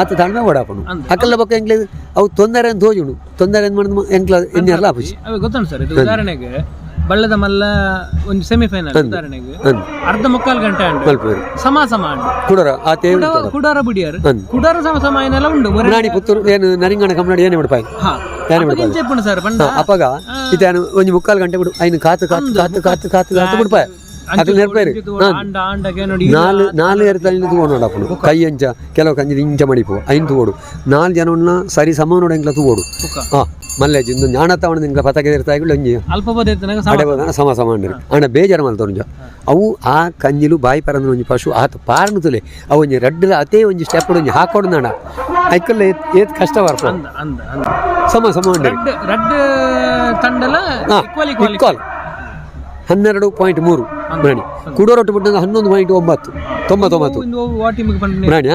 ಆತ ತಾಳ್ಮೆ ಓಡಾಪನು ಅಕ್ಕಲ್ಲ ಬೊಕ್ಕ ಎಂಕ್ಲ ಅವು ತೊಂದರೆ ಅಂತ ತೋಜುಂಡು ತೊಂದರೆ ಏನು ಮಾಡಿದ್ ಎಂಕ್ಲ ಎನ್ನೆಲ್ಲ ಆಪುಜಿ. ಅವೇ ಗೊತ್ತುಂಟು ಸರ್, ಇದು ಉದಾಹರಣೆಗೆ ಬಳ್ಳದ ಮಲ್ಲ ಒಂದು ಸೆಮಿಫೈನಲ್ ಉದಾಹರಣೆಗೆ ಅಂದ್. ಅರ್ಧ ಮುಕ್ಕಾಲು ಗಂಟೆ ಅಂಡು. ಮಲ್ಪೇರು. ಸಮ ಸಮ ಅಂಡು. ಕುಡರ ಆತ. ಕುಡಾರ ಬುಡಿಯಾರು ಕುಡಾರ ಸಮ ಸಮ ಏನೆಲ್ಲ ಉಂಡು. ಮುನಾಡಿ ಪುತ್ತೂರು ಏನು ನರಿಂಗಣ ಕಮ್ಮನಾಡಿ ಏನೇ ಬಿಡ್ಪಾಯಿ. ಹಾ. ಏನೇ ಬಿಡ್ಪಾಯಿ. ಇಂಚ ಇಪ್ಪುಂಡು ಸರ್ ಪಂಡ. ಅಪ್ಪಗ ಇತಾನು ಒಂಜಿ ಮುಕ್ಕಾಲು ಗಂಟೆ ಬಿಡು ಐನು ಕಾತು ಕಾತು ಕಾತು ಕಾತು ಕಾತು ಕಾತು ಬಿಡ್ಪಾಯ ಅಕ್ಲು ನೆರ್ಪೇರು. ಆಂಡ ಆಂಡಗೆ ನೋಡಿ. ನಾಲ್ ನಾಲ್ ಎರ್ತಲ್ಲಿ ತೂವೋಡು ನೋಡಪ್ಪನು ಕೈ ಅಂಚ ಕೆಲವು ಕಂಜಿ ಇಂಚ ಮಡಿಪು ಐನ್ ತೂವೋಡು ನಾಲ್ ಜನವನ್ನ ಸರಿ ಸಮ ನೋಡ ಎಂಕ್ಲ ತೂವೋಡು. ಬುಕ್ಕ. ಹಾ ಮಲ್ಲೇಜ್ ಇಂದು ಜ್ಞಾನ ತವಣ ಎಂಕ್ಲ ಪತಕ ಇರ್ತಾಯಿಗಳು ಒಂಜಿ ಅಲ್ಪ ಬೋಧ ಇತ್ತನಾಗ ಸಮ. ಅಡೆ ಹೋದಾನ ಸಮ ಸಮ ಅಂಡಿರು ಅಣ್ಣ ಬೇಜಾರು ಮಲ್ತೊಂಜ ಅವು ಆ ಕಂಜಿಲು ಬಾಯಿ ಪರಂದ ಒಂಜಿ ಪಶು ಆತ ಪಾರನು ತುಲೆ ಅವು ಒಂಜಿ ರಡ್ಡಲ ಅತೇ ಒಂಜಿ ಸ್ಟೆಪ್ ಒಂಜಿ ಹಾಕೊಡು ನಾಡ ಐಕಲ್ಲ ಏತ್ ಏತ್ ಕಷ್ಟ ಬರ್ಪ. ಅಂದ ಅಂದ ಅಂದ. ಸಮ ಸಮ ಅಂಡಿರು. ರಡ್ಡ್ ರಡ್ಡ್ ತಂಡಲ equal equal. Equal 12.3 ಪ್ರಾಣಿ ಕುಡೋರೊಟ್ಟು ಬಿಟ್ಟಂಗ 11.9 99. ಇಂದು ವಾ ಟೀಮಿಗೆ ಪಂಡ? ಪ್ರಾಣಿ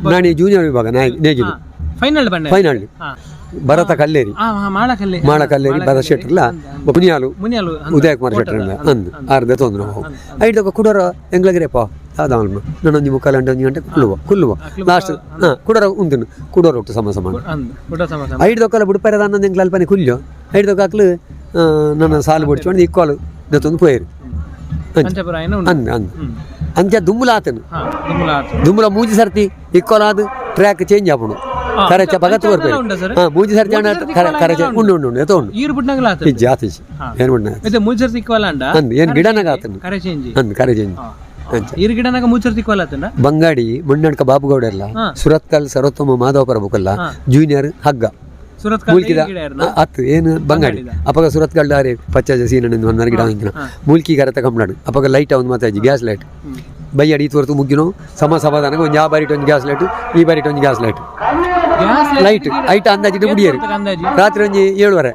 ಪ್ರಾಣಿ ಜೂನಿಯರ್ ವಿಭಾಗ ನೇಗಿಲು. ಫೈನಲ್ ಬಂಡೆ. ಫೈನಲ್. ಹಾ. ಭರತ ಕಲ್ಲೇರಿ. ಹಾ ಹಾ, ಮಾಳಕಲ್ಲಿ. ಮಾಳ ಕಲ್ಲೇರಿ ಭರತ ಶೆಟ್ಟರ್ಲ ಮುನಿಯಾಲು. ಮುನಿಯಾಲು. ಉದಯ ಕುಮಾರ್ ಶೆಟ್ಟರ್ಲ ಅಂದು ಆರ್ಧ ತೊಂದ್ರೆ ನಾವು ಐದಕ್ಕ ಕುಡೋರ ಎಂಗ್ಲಗಿರೇಪ ದಾದ ನನ್ನೊಂದು ಮುಕ್ಕಾಲು ಗಂಟೆ ಒಂದು ಗಂಟೆ ಕುಳ್ಳುವ ಕುಳ್ಳುವ ಲಾಸ್ಟ್ ಹಾಂ ಕುಡೋರ ಉಂಟು ಕುಡೋರ ಒಟ್ಟು ಸಮ ಸಮ. ಅಂದ್ ಕುಡ ಸಮ ಸಮ. ಐದು ಬುಡ್ಪೈರದ ಅನ್ನೊಂದು ಎಂಗ್ಲ ಅಲ್ಪನೆ ಕುಲ್ಯೋ ಐದು ಹಾಕ್ಲು ನನ್ನ ಸಾಲು ಬುಡ್ಚೊಂಡು ಇಕ್ಕಾಲು ದತ್ತೊಂದು ಪೋಯರು. ಪಂಚಪುರ ಏನ ಉಂಟು. ಅಂದ್ ಅಂದ್ ಅಂಚ ದುಂಬುಲ ಆತನು. ಹಾ ದುಮ್ಮಲ ಆತು. ದುಂಬುಲ ಮೂಜಿ ಸರ್ತಿ ಇಕ್ಕೋಲ ಅದು ಟ್ರ್ಯಾಕ್ ಚೇಂಜ್ ಆಪುಂಡು ಕರೆ ಚ ಪಗತ್ ಬರ್ಪೇರು. ಉಂಟಾ ಸರ್? ಹಾ ಮೂಜಿ ಸರ್ತಿ ಅಣ್ಣ ಕರೆ ಕರೆ ಉಂಡು ಉಂಡು ಉಂಡು ಎತ್ತ ಉಂಡು. ಈರು ಬಿಟ್ನಾಗಲ ಆತು. ಇಜ್ಜಿ ಆತ ಇಜ್ಜಿ ಏನು ಉಂಡು. ಮತ್ತೆ ಮೂಜಿ ಸರ್ತಿ ಇಕ್ವಲ್ ಅಂಡ. ಅಂದ್ ಏನು ಗಿಡನಾಗ ಆತನು. ಕರೆ ಚೇಂಜ್. ಅಂದ್ ಕರೆ ಚೇಂಜ್ ಅಂಚ. ಈರು ಗಿಡನಾಗ ಮೂಜಿ ಸರ್ತಿ ಇಕ್ವಲ್ ಆತಂಡ. ಬಂಗಾಡಿ ಮುನ್ನಡ್ಕ ಬಾಬುಗೌಡ ಎಲ್ಲ ಸುರತ್ಕಲ್ ಸರ್ವೋತ್ತಮ ಮಾಧವಪುರ ಬುಕಲ್ಲ ಜೂನಿಯರ್ ಹಗ್ಗ. ಸುರತ್ ಮೂಲ್ಕಿದ ಅತ್ತು ಏನು ಬಂಗಾಡಿ ಅಪಗ ಸುರತ್ಕಲ್ ದಾರಿ ಪಚ್ಚ ಸೀನಣ್ಣ ಒಂದು ಗಿಡ ವಾಂಗಿನ ಮೂಲ್ಕಿ ಕರೆತ ಕಂಪ್ನಾಡು ಅಪಗ ಲೈಟ್ ಒಂದು ಮಾತಾಜಿ ಗ್ಯಾಸ್ ಲೈಟ್ ಬೈಯಡಿ ಈ ತೋರ್ತು ಮುಗ್ಗಿನೋ ಸಮ ಸಮಾಧಾನ ಒಂದು ಆ ಬಾರಿಟ್ ಒಂದು ಗ್ಯಾಸ್ ಲೈಟ್ ಈ ಬಾರಿಟ್ ಒಂದು gas light. Gas light ಐಟ ಅಂದಾಜಿಟ್ಟು ಬಿಡಿಯರು. ಅಂದಾಜಿ. ರಾತ್ರಿ ಒಂಜಿ 7:30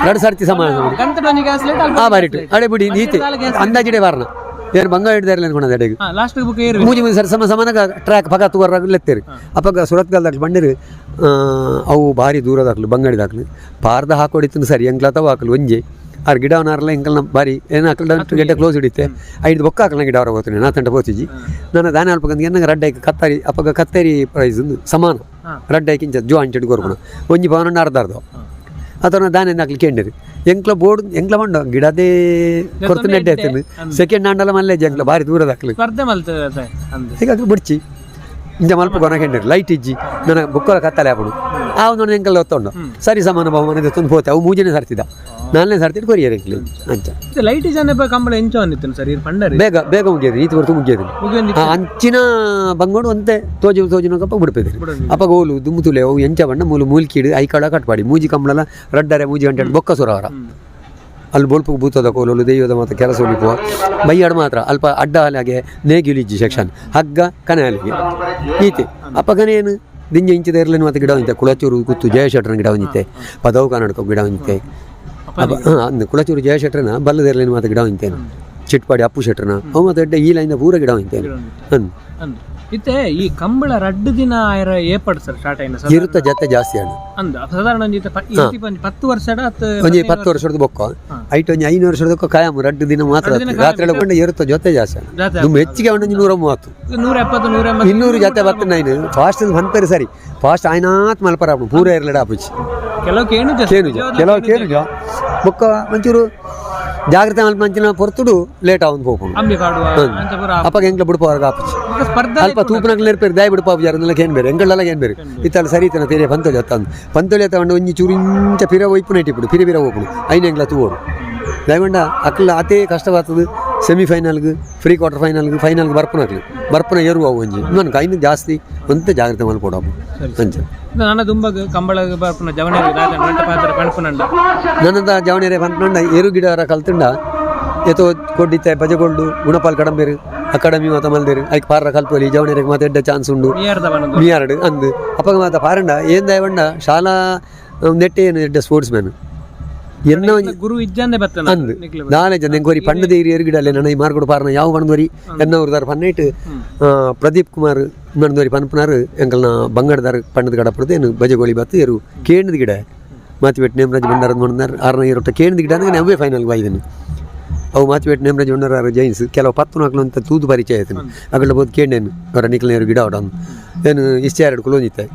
ಎರಡು ಸರ್ತಿ ಸಮಾನ. ಗಂಟೆ ಗ್ಯಾಸ್ ಲೈಟ್. ಆ ಬಾರಿಟ್ಟು ಅಡೆ ಬಿಡಿ ನೀತಿ ಅಂದಾಜಿಡೆ ಬಾರನ ಏನು ಬಂಗಾಳ ಹಿಡ್ದಾರಲ್ಲ ಅನ್ಕೊಂಡ ಅಡೆಗೆ. ಹಾ ಲಾಸ್ಟ್ ಬುಕ್ ಏರು. ಮೂಜಿ ಮೂಜಿ ಸರಿ ಸಮ ಸಮಾನ ಟ್ರ್ಯಾಕ್ ಪಗ ತುವರ್ರಾಗ ಲೆತ್ತೇರಿ ಅಪ್ಪಗ ಸುರತ್ಕಲ್ ಬಂಡಿರು ಅವು ಭಾರಿ ದೂರ ದಾಖಲು ಬಂಗಾಡಿ ದಾಖಲು ಪಾರ್ದ ಹಾಕೊಡಿತ್ತು ಸರಿ ಎಂಕ್ಲಾತವ ಹಾಕಲು ಒಂಜಿ ಆರ್ ಗಿಡ ಅವನಾರಲ್ಲ ಎಂಕಲ್ನ ಬಾರಿ ಏನು ಹಾಕಲ್ ಗೆಡ್ಡೆ ಕ್ಲೋಸ್ ಹಿಡಿತೆ ಐದು ಬೊಕ್ಕ ಹಾಕಲ್ಲ ಗಿಡ ಅವರ ಹೋಗ್ತೀನಿ ನಾ ತಂಟ ಹೋತಿಜಿ ನನ್ನ ದಾನ ಅಲ್ಪಗಂದು ಎನ್ನಂಗೆ ರಡ್ಡೈಕ್ ಕತ್ತರಿ ಅಪ್ಪಗ ಕತ್ತರಿ ಪ್ರೈಸ್ ಒಂದು ಸಮಾನ ರಡ್ಡೈಕ್ ಇಂಚ ಜೋ ಅಂಚಿಡ್ ಕೊರ್ಪುಣ ಒಂಜಿ ಪವನ ಅರ್ಧ ಅರ್ಧ ಅಥವಾ ದಾನ ಹಾಕ್ಲಿ ಕೇಂಡಿರಿ ಎಂಕ್ಲ ಬೋರ್ಡ್ ಎಂಕ್ಲ ಬಂಡ ಗಿಡದೇ ಕೊರ್ತು ನೆಡ್ಡೆ ಆಯ್ತು ಸೆಕೆಂಡ್ ಹ್ಯಾಂಡಲ್ಲ ಮಲ್ಲೆ ಎಂಕ್ಲ ಭಾರಿ ದೂರದ ಹಾಕ್ಲಿ. ಸ್ಪರ್ಧೆ ಮಲ್ತದೆ ಅಂದ್. ಹೀಗಾಗಿ ಬಿಡ್ಚಿ ಇಂಚ ಮಲ್ಪ ಕೊನಕೆಂಡಿರು ಲೈಟ್ ಇಜ್ಜಿ ನನ್ನ ಬುಕ್ಕಲ ಕತ್ತಲೆ ಆಪುಂಡು ಆ ಒಂದು ಎಂಕಲ್ ಒತ್ತೊಂಡು ಸರಿ ಸಮಾನ ಬಹುಮಾನ ಎತ್ತೊಂದು ಪೋತೆ ಅವು ಮೂಜನೇ ಸರ್ತಿದ ನಾಲ್ನೇ ಸರ್ತಿದ್ದು ಕೊರಿಯರ್ ಎಂಕ್ಲಿ ಅಂಚ. ಲೈಟ್ ಜನ ಕಂಬಳ ಎಂಚೋ ಅಂದಿತ್ತು ಸರ್ ಇರ್ ಪಂಡರಿ. ಬೇಗ ಬೇಗ ಮುಗಿಯೋದು ಈತ ಹೊರತು ಮುಗಿಯೋದು. ಮುಗಿಯೊಂದು. ಆ ಅಂಚಿನ ಬಂಗೋಡು ಒಂತೆ ತೋಜು ತೋಜುನ ಕಪ್ಪ ಬಿಡ್ಪೇದಿರಿ ಅಪ್ಪ ಗೋಲು ದುಮ್ಮುತುಲೆ ಅವು ಎಂಚ ಬಣ್ಣ ಮೂಲು ಮೂಲ್ಕೀಡು ಐಕಾಳ ಕಟ್ಪಾಡಿ ಮೂಜಿ ಕಂಬಳಲ ರಡ್ಡರೆ ಮೂಜಿ ಗಂಟೆ ಬೊಕ್ಕ ಸುರವರ ಅಲ್ಲಿ ಬೋಲ್ಪು ಬೂತದ ಕೋಲೋಲು ದೈವದ ಮಾತ್ರ ಕೆಲಸ ಉಳಿಪುವ ಬೈಯಾಡು ಮಾತ್ರ ಅಲ್ಪ ಅಡ್ಡ ಹಾಲಾಗೆ ನೇಗಿಲಿಜ್ಜಿ ಸೆಕ್ಷನ್ ಹಗ್ಗ ಕನೆ ಅಲ್ಲಿಗೆ ಈತೆ ಅಪ್ಪಗನೇನು ದಿಂಜ ಇಂಚಿದ ಇರ್ಲೇನು ಮತ್ತೆ ಗಿಡ ಒಂಜಿತೆ ಕುಳಚೂರು ಕುತ್ತು ಜಯಶೆಟ್ರನ ಗಿಡ ಒಂಜಿತೆ ಪದವು ಕನ್ನಡಕ ಗಿಡ ಒಂಜಿತೆ ಹಾಂ ಅಂದು ಕುಳಚೂರು ಜಯಶೆಟ್ರನ ಬಲ್ಲದ ಇರ್ಲೇನು ಮತ್ತೆ ಗಿಡ ಒಂಜಿತೇನೆ ಚಿಟ್ಪಾಡಿ ಅಪ್ಪು ಶೆಟ್ರನ ಅವು ಮತ್ತೆ ಅಡ್ಡ ಈ ಲೈನ್ ಪೂರ ಗಿಡ ಒಂಜಿತೇನೆ ಅಂದ್. ಅಂದ್ ಇತ್ತೆ ಈ ಕಂಬಳ ರಡ್ಡು ದಿನ ಆಯರ ಏಪಡ್ ಸರ್ ಸ್ಟಾರ್ಟ್ ಆಯ್ನ ಸರ್? ಇರುತ್ತ ಜೊತೆ ಜಾಸ್ತಿ ಅಣ್ಣ. ಅಂದ ಸಾಧಾರಣ ಒಂಜಿ ಇತ್ತೆ ಇತ್ತಿ ಒಂಜಿ 10 ವರ್ಷ ಹತ್ತು. ಒಂಜಿ 10 ವರ್ಷದ ಬೊಕ್ಕ ಐಟ್ ಒಂಜಿ 5 ವರ್ಷದ ಕಾಯಂ ರಡ್ಡು ದಿನ ಮಾತ್ರ ರಾತ್ರಿ ಎಲ್ಲ ಇರುತ್ತ ಜೊತೆ ಜಾಸ್ತಿ ಅಣ್ಣ. ಜಾತೆ. ತುಂಬ ಹೆಚ್ಚಿಗೆ ಒಂದು 130. 170 180. 200 ಜೊತೆ ಬತ್ತ ನೈನ್ ಫಾಸ್ಟ್ ಮನ್ಪೇರು ಸರಿ ಫಾಸ್ಟ್ ಆಯ್ನಾತ್ ಮಲ್ಪರ ಆಪುಂಡು ಪೂರ ಇರ್ಲಡ ಆಪುಜಿ. ಕೆಲವು ಕೇಣು. ಕೇನುಜ ಕೆಲವು ಕೇನುಜ ಬೊಕ್ಕ ಒಂಚೂರು ಜಾಗ್ರತೆ ಮಲ್ಪಂಚಿನ ಪೊರ್ತುಡು ಲೇಟ್ ಆವೊಂದು ಪೋಪುಂಡು. ಅಂಬಿ ಪಾಡುವ ಅಂಚ ಪೂರ. ಅಪ್ಪಗ ಎಂಕ್ಲ ಬುಡ್ಪವರ್ಗ ಆಪುಜಿ. ಬೊಕ್ಕ ಸ್ಪರ್ಧೆ. ಅಲ್ಪ ತೂಪುನಕ್ಲು ನೆರ್ಪೇರು, ದಾಯ ಬಿಡ್ಪಾವು ಜಾರನ್ನೆಲ್ಲ ಏನ್ ಬೇರೆ, ಎಂಗಳಲ್ಲ ಏನ್ ಬೇರೆ. ಇತ್ತಲ್ಲ ಸರಿ ಇತ್ತನ ತೆರಿಯ ಪಂತೊಳಿ ಅತ್ತಂದು ಪಂತೊಳಿ ಅತ್ತ ಒಂಜಿ ಚೂರು ಇಂಚ ಪಿರ ಒಯ್ಪುನ ಇಟ್ಟಿಪ್ಪುಡು ಪಿರ ಪಿರ ಹೋಪುಡು ಐನ ಎಂಗ್ಲ ತೂವೋಡು. ದಯವಂಡ ಅಕ್ಲ ಅತೇ ಕಷ್ಟವಾಗ್ತದೆ. ಸೆಮಿಫೈನಲ್ಗೆ, ಪ್ರೀ ಕ್ವಾರ್ಟರ್ ಫೈನಲ್ಗೆ, ಫೈನಲ್ಗೆ ಬರ್ಪುನಕ್ಲು ಬರ್ಪುನ ಏರುವ ಅವು ಒಂಜಿ ನನ್ಗೆ ಐನು ಜಾಸ್ತಿ ಒಂತೆ ಜಾಗ್ರತೆ ಮಲ್ಪೊಡವು ಅಂಚ. ನನ್ನ ದುಂಬಗ್ ಕಂಬಳ ಬರ್ಪುನ ಜವನೆಗೆ ದಾದ ರಡ್ಡ್ ಪಾತ್ರ ಪನ್ಪುನಂಡ? ನನ್ನದ ಜವಣಿಯರೆ ಪನ್ಪುನಂಡ, ಏರು ಗಿಡವರ ಕಲ್ತುಂಡ ಏತೋ ಕೊಡ್ಡಿತ್ತೆ ಬಜಗೋಲ್ಡು ಗುಣಪಾಲ್ ಕಡಂಬೇರು ಅಕಾಡೆಮಿ ಮಾತ ಮಲ್ದೇರು. ಐಕ್ ಪಾರ ಕಲ್ಪೊಲಿ ಜವಣಿಯರಿಗೆ ಮಾತ ಎಡ್ಡೆ ಚಾನ್ಸ್ ಉಂಡು. ಮಿಯರ್ದ ಬನೊಂದು. ಮಿಯಾರಡು ಅಂದು ಅಪ್ಪಗ ಮಾತ ಪಾರಂಡ ಏನ್ ದಯವಂಡ ಶಾಲಾ ನೆಟ್ಟೆ ಏನು ಎಡ್ಡೆ ಸ್ಪೋರ್ಟ್ಸ್ ಮ್ಯಾನ್ ಎನ್ನ ಒಂಜಿ ಗುರು ಇಜ್ಜಂದೆ ಬತ್ತನ. ಅಂದು ದಾನೆ ಜನ ಎಂಕೋರಿ ಪಂಡದ ಏರಿ ಗಿಡಲೆ ನನ್ನ ಈ ಮಾರ್ಗೋಡು ಪಾರನ ಯಾವ ಬಣದೋರಿ ಎನ್ನ ಊರ್ದಾರ್ ಪನ್ನೇಟ್ ಪ್ರದೀಪ್ ಕುಮಾರ್ ಮಣದೋರಿ ಪನ್ಪುನಾರು ಎಂಕಲ್ನ ಬಂಗಡದಾರ್ ಪಂಡದ ಗಡಪಡ್ದು ಏನು ಬಜಗೋಳಿ ಬತ್ತು ಏರು ಕೇಂದ್ರದ ಗಿಡ ಮಾತಿಪೇಟ್ ನೇಮರಾಜ್ ಭಂಡಾರದ ಮಣದಾರ್ ಆರನ ಏರೊಟ್ಟ ಕೇಂದ್ರದ ಗಿಡ ಅಂದ್ರೆ ಅವೇ ಫೈನಲ್ ಬಾಯ್ದನು. ಅವು ಮಾತಿಪೇಟ್ ನೇಮರಾಜ್ ಭಂಡಾರ ಆರು ಜೈನ್ಸ್ ಕೆಲವು ಪತ್ತು ನಾಲ್ಕು ಅಂತ ತೂದು ಪರಿಚಯ ಆಯ್ತು. ಅಗಲ ಬೋದು ಕೇಂಡೇನು ಅವರ ನಿಕ್ಲ ಗಿಡ ಅವಡನ್ನು ಏನು ಇಷ್ಟ ಎರಡು ಕುಲೋಂಜಿತ್ತೆ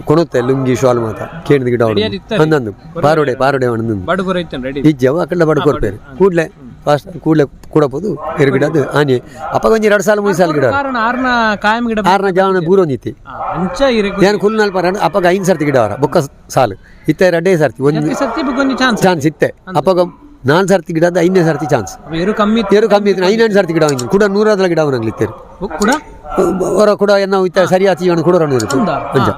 ಕೊಣತ್ತೆ ಲುಂಗಿ ಶಾಲ್ ಮಾತ ಕೇಂದ್ರದ ಗಿಡ ಅವಡು ಅಂದಂದು ಪಾರೋಡೆ ಪಾರೋಡೆ ಅವನಂದು. ಬಡುಗುರ ಇತ್ತನ್ ರೆಡಿ. ಇಜ್ಜವು ಅಕ್ಕಡ ಬಡ ಕೊರ್ಪೇರು ಕೂಡ್ಲೆ ಫಾಸ್ಟ್ ಕೂಡ್ಲೆ ಕೂಡಬೋದು ಎರಡು ಗಿಡ ಅದು ಆನೆ ಅಪ್ಪ ಒಂಜಿ 2 ಸಾಲ 3 ಸಾಲ ಗಿಡ. ಕಾರಣ ಆರ್ನ ಕಾಯಂ ಗಿಡ. ಆರ್ನ ಜಾವನ ಬೂರೊಂದಿತ್ತಿ. ಅಂಚ ಇರೆಗ್. ಏನು ಕುಲ್ ನಲ್ಪ ಅಪ್ಪಗ 5 ಸರ್ತಿ ಗಿಡ ಅವರ ಬೊಕ್ಕ ಸಾಲು ಇತ್ತೆ ಎರಡೇ ಸರ್ತಿ ಒಂದು. ಸತ್ಯ ಒಂಜಿ ಚಾನ್ಸ್. ಚಾನ್ಸ್ ಇತ್ತೆ ಅಪ್ಪಗ 4 ಸರ್ತಿ ಗಿಡ 5ನೇ ಸರ್ತಿ ಚಾನ್ಸ್. ಏರು ಕಮ್ಮಿ ಇತ್ತು. ಏರು ಕಮ್ಮಿ ಇತ್ತು, 5 ಸರ್ತಿ ಗಿಡ ಅವ ಕೂಡ ನೂರಾದಲ ಗಿಡ ಅವನಾಗ್ಲಿತ್ತೇರು. ಕೂಡ. ಹೊರ ಕೂಡ ಏನೋ ಇತ್ತ ಸರಿ ಆತಿ ಇವನು ಕೂಡ ಇರುತ್ತೆ ಅಂಚ.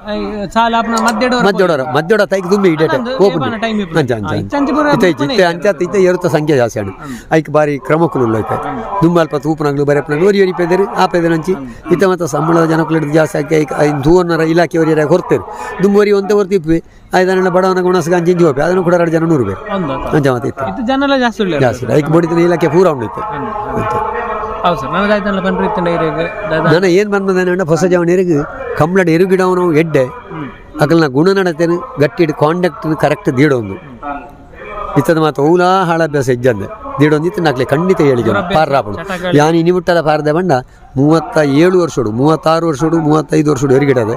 ಸಾಲ ಆಪ್ನ ಮಧ್ಯಡ. ಮಧ್ಯೊಡರ ಮಧ್ಯೊಡ ತೈಕ್ ತುಂಬಿ ಇಡೇಟೆ ಓಪನ್. ಟೈಮ್. ಅಂಚ ಅಂಚ ಇತ್ತೆ ಇತ್ತೆ ಇತ್ತೆ ಅಂಚ ಇತ್ತೆ ಏರುತ್ತ ಸಂಖ್ಯೆ ಜಾಸ್ತಿ ಅಣ್ಣ. ಐಕ್ ಬಾರಿ ಕ್ರಮಕ್ಕುಲು ಐತೆ ದುಂಬ ಅಲ್ಪ ತೂಪನಾಗ್ಲು ಬರೆಪನಾಗ್ಲು ಒರಿ ಒರಿ ಪೆದರು ಆ ಪೆದರಂಚಿ ಇತ್ತೆ ಮತ್ತೆ ಸಂಬಳದ ಜನಕ್ಕಳು ಹಿಡಿದು ಜಾಸ್ತಿ ಆಗಿ ಐಕ್ ಐನ್ ದೂವನ್ನರ ಇಲಾಖೆ ಒರಿಯರ ಹೊರ್ತೇರು ದುಂಬ ಒರಿ ಒಂತೆ ಹೊರ್ತಿಪ್ವಿ ಐದನ್ನ ಬಡವನ ಗುಣಸ್ಗ ಅಂಚಿ ಇಂಚಿ ಹೋಪೆ ಅದನ್ನು ಕೂಡ ಎರಡು ಜನ ನೂರು ಬೇರೆ ಅಂಚ ಮತ್ತೆ ಇತ್ತು. ಇತ್ತು ಜನಲ ಜಾಸ್ತಿ ಉಳ್ಳೆ. ಜಾಸ್ತಿ ಐಕ್ ಬಡಿತನ ಇಲಾಖೆ ಪೂರ ಉಂಡು ಇತ್ತೆ ಅಂಚ. ಹೌದು ಸರ್, ನನಗೆ ಆಯ್ತಲ್ಲ ಪನ್ರಿ ಇತ್ತಂಡ ಇರೆಗ್ ದಾದ? ನಾನು ಏನು ಬಂದದೇನಂಡ ಹೊಸ ಜವನಿಯರಿಗೆ ಕಂಬಳಡ್ ಎರುಗಿಡವನು ಎಡ್ಡೆ ಅಕಲ್ನ ಗುಣ ನಡತೇನೆ ಗಟ್ಟಿ ಕಾಂಡಕ್ಟ್ ಕರೆಕ್ಟ್ ದೀಡೊಂದು ಇತ್ತದ ಮಾತು ಓಲಾ ಹಾಳಾಭ್ಯಾಸ ಇಜ್ಜಂದೆ ದೀಡೊಂದು ಇತ್ತು ನಾಕ್ಲೆ ಖಂಡಿತ ಹೇಳಿಗೆ ಪಾರ್ರಾಪಡು ಯಾನ್ ಇನಿ ಮುಟ್ಟದ ಪಾರದೆ ಬಂಡ 37 ವರ್ಷಡು, 36 ವರ್ಷಡು, 35 ವರ್ಷಡು ಎರುಗಿಡದೆ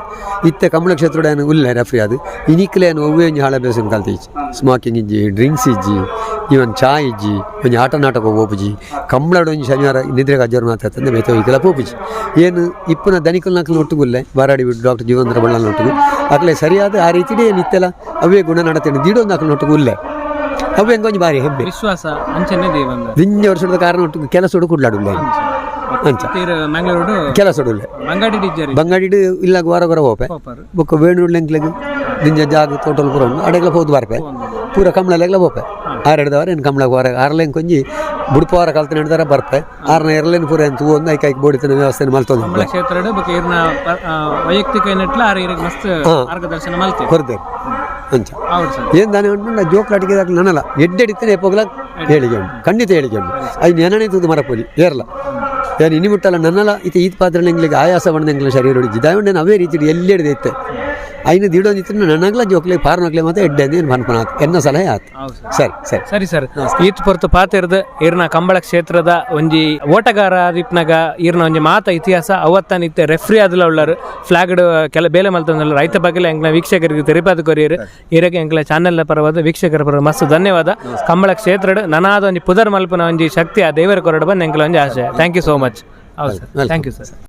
ಇತ್ತೆ ಕಂಬಳ ಕ್ಷೇತ್ರದ ಏನು ಉಲ್ಲ ರೆಫ್ರಿ ಅದು ಇನಿಕ್ಲೆ ಏನು ಒವ್ವೇ ಒಂಜಿ ಹಾಳಾಭ್ಯಾಸ ಕಲ್ತ ಇಜ್ಜಿ. ಸ್ಮೋಕಿಂಗ್ ಇಜ್ಜಿ, ಡ್ರಿಂಕ್ಸ್ ಇಜ್ಜಿ, ಇವನ್ ಚಾ ಇಜ್ಜಿ, ಒಂಜಿ ಆಟ ನಾಟಕ ಓಪುಜಿ. ಕಂಬಳಡ್ ಒಂಜಿ ಶನಿವಾರ ನಿದ್ರೆ ಅಜ್ಜರು ಮಾತಾಡ್ತಂದೆ ಬೇತೆ ಹೋಯ್ಕಲ ಪೋಪುಜಿ. ಏನು ಇಪ್ಪನ ದನಿಕಲ್ ನಕಲ್ ಒಟ್ಟುಗುಲ್ಲೆ ಬಾರಾಡಿ ಬಿಟ್ಟು ಡಾಕ್ಟರ್ ಜೀವಂದ್ರ ಬಳ್ಳಲ್ ಒಟ್ಟುಗು ಅಕ್ಲೆ ಸರಿಯಾದ ಆ ರೀತಿಡೇ ನಿತ್ತೆಲ ಅವೇ ಗುಣ ನಡತೇನೆ ದೀಡೊಂದು ಅಕಲ್ ಒಟ್ಟುಗು ಉಲ್ಲೆ ಅವು ಹೆಂಗೊಂಜಿ ಬಾರಿ ಹೆಮ್ಮೆ. ವಿಶ್ವಾಸ ಅಂಚನೆ ದೇವಂದ. ದಿಂಜ ವರ್ಷದ ಕಾರಣ ಒಟ್ಟು ಕೆಲಸ ಕುಡ್ಲಾಡುಲ್ಲ ಅಂಚ. ಮ್ಯಾಂಗ್ಳೂರು ಕೆಲಸ ಉಲ್ಲೆ. ಬಂಗಾಡಿ ಟೀಚರ್. ಬಂಗಾಡಿಡು ಇಲ್ಲ ವಾರ ವಾರ ಹೋಪೆ. ಪೋಪರ್. ಬೊಕ್ಕ ವೇಣುಡ್ಲೆಂಕ್ಲೆಗ್ ದಿಂಜ ಜಾಗ ತೋಟಲ್ ಪೂರ ಉಂಡು ಅಡೆಗ್ಲ ಪೋದು ಬರ್ಪೆ ಪೂರ ಕಂಬಳಲೆಗ್ಲ ಪೋಪೆ ಆರೆಡ್ದವರ ಏನು ಕಂಬಳ ವಾರ ಆರ್ಲೇನ್ ಕೊಂಜಿ ಬುಡ್ಪವಾರ ಕಲ್ತು ನಡ್ದಾರ ಬರ್ಪೆ ಆರ್ನ ಎರಲೇನು ಪೂರ ಏನು ತೂವೊಂದು ಐಕ್ ಐಕ್ ಬೋಡಿತನ ವ್ಯವಸ್ಥೆ ಮಲ್ತೊಂದು. ಕಂಬಳ ಕ್ಷೇತ್ರಡ್ ಬೊಕ ಇರ್ನ ವೈಯಕ್ತಿಕ ನೆಟ್ಲ ಆರ್ ಇರೆಗ್ ಮಸ್ತ್ ಮಾರ್ಗದರ್ಶನ ಮಲ್ತೆ. ಕೊರ್ದೆ ಅಂಚ. ಹೌದು ಸರ್. ಏನು ದಾನೆ ಉಂಟು ನಾ ಜೋಕ್ಲಾಟಿಗೆ ದಾಖಲೆ ನನ್ನಲ್ಲ ಎಡ್ಡೆಡಿತ್ತೇನೆ ಎಪ್ಪೋಗ್ಲ ಹೇಳಿಗೆ ಉಂಟು ಖಂಡಿತ ಹೇಳಿಗೆ ಉಂಟು I ನೆನನೆ ತೂದು ಮರಪೋಲಿ ಏರ್ಲ ಏನು ಇನಿ ಮುಟ್ಟಲ್ಲ ನನ್ನಲ್ಲ ಇತ್ತೆ ಈತ್ ಪಾತ್ರ ಎಂಗ್ಲಿಗೆ ಆಯಾಸ ಬಣ್ಣ ಎಂಗ್ಲ ಶರೀರ ಹೊಡಿಜಿ ದಾವಂಡೆ ಅವೇ ರೀತಿ ಎಲ್ಲೆಡ್ದು ಇತ್ತೆ ಐನು ದಿಡೋದಿತ್ತು ನನ್ನಗ್ಲ ಜೋಕ್ಲೆ ಪಾರ್ನಕ್ಲೆ ಮತ್ತೆ ಎಡ್ಡೆ ಏನು ಪನ್ಪನ ಆತು ಎನ್ನ ಸಲಹೆ ಆತು. ಹೌದು ಸರ್. ಸರಿ ಸರಿ. ಸರಿ ಸರ್, ಈತ್ ಪೊರ್ತು ಪಾತೆರ್ದ್ ಇರ್ನ ಕಂಬಳ ಕ್ಷೇತ್ರದ ಒಂಜಿ ಓಟಗಾರ ದಿಪ್ನಗ ಇರ್ನ ಒಂಜಿ ಮಾತ ಇತಿಹಾಸ ಅವತ್ತಾನ ಇತ್ತೆ ರೆಫ್ರಿ ಆದಲ ಉಳ್ಳಾರು ಫ್ಲಾಗ್ಡ್ ಕೆಲ ಬೇಲೆ ಮಲ್ತೊಂದುಲ್ಲ ರೈತ ಬಗ್ಗೆಲ ಎಂಕ್ಲ ವೀಕ್ಷಕರಿಗೆ ತೆರಿಪಾದ ಕೊರಿಯರ್. ಇರಗೆ ಎಂಕ್ಲ ಚಾನೆಲ್ ಪರವಾದ ವೀಕ್ಷಕರ ಪರ ಮಸ್ತ್ ಧನ್ಯವಾದ. ಕಂಬಳ ಕ್ಷೇತ್ರಡ್ ನನಾದ ಒಂಜಿ ಪುದರ್ ಮಲ್ಪುನ ಒಂಜಿ ಶಕ್ತಿ ಆ ದೇವರ ಕೊರಡ ಬಂದು ಎಂಕ್ಲ ಒಂಜಿ ಆಶಯ. Thank you so much. ಹೌದು sir, thank you sir.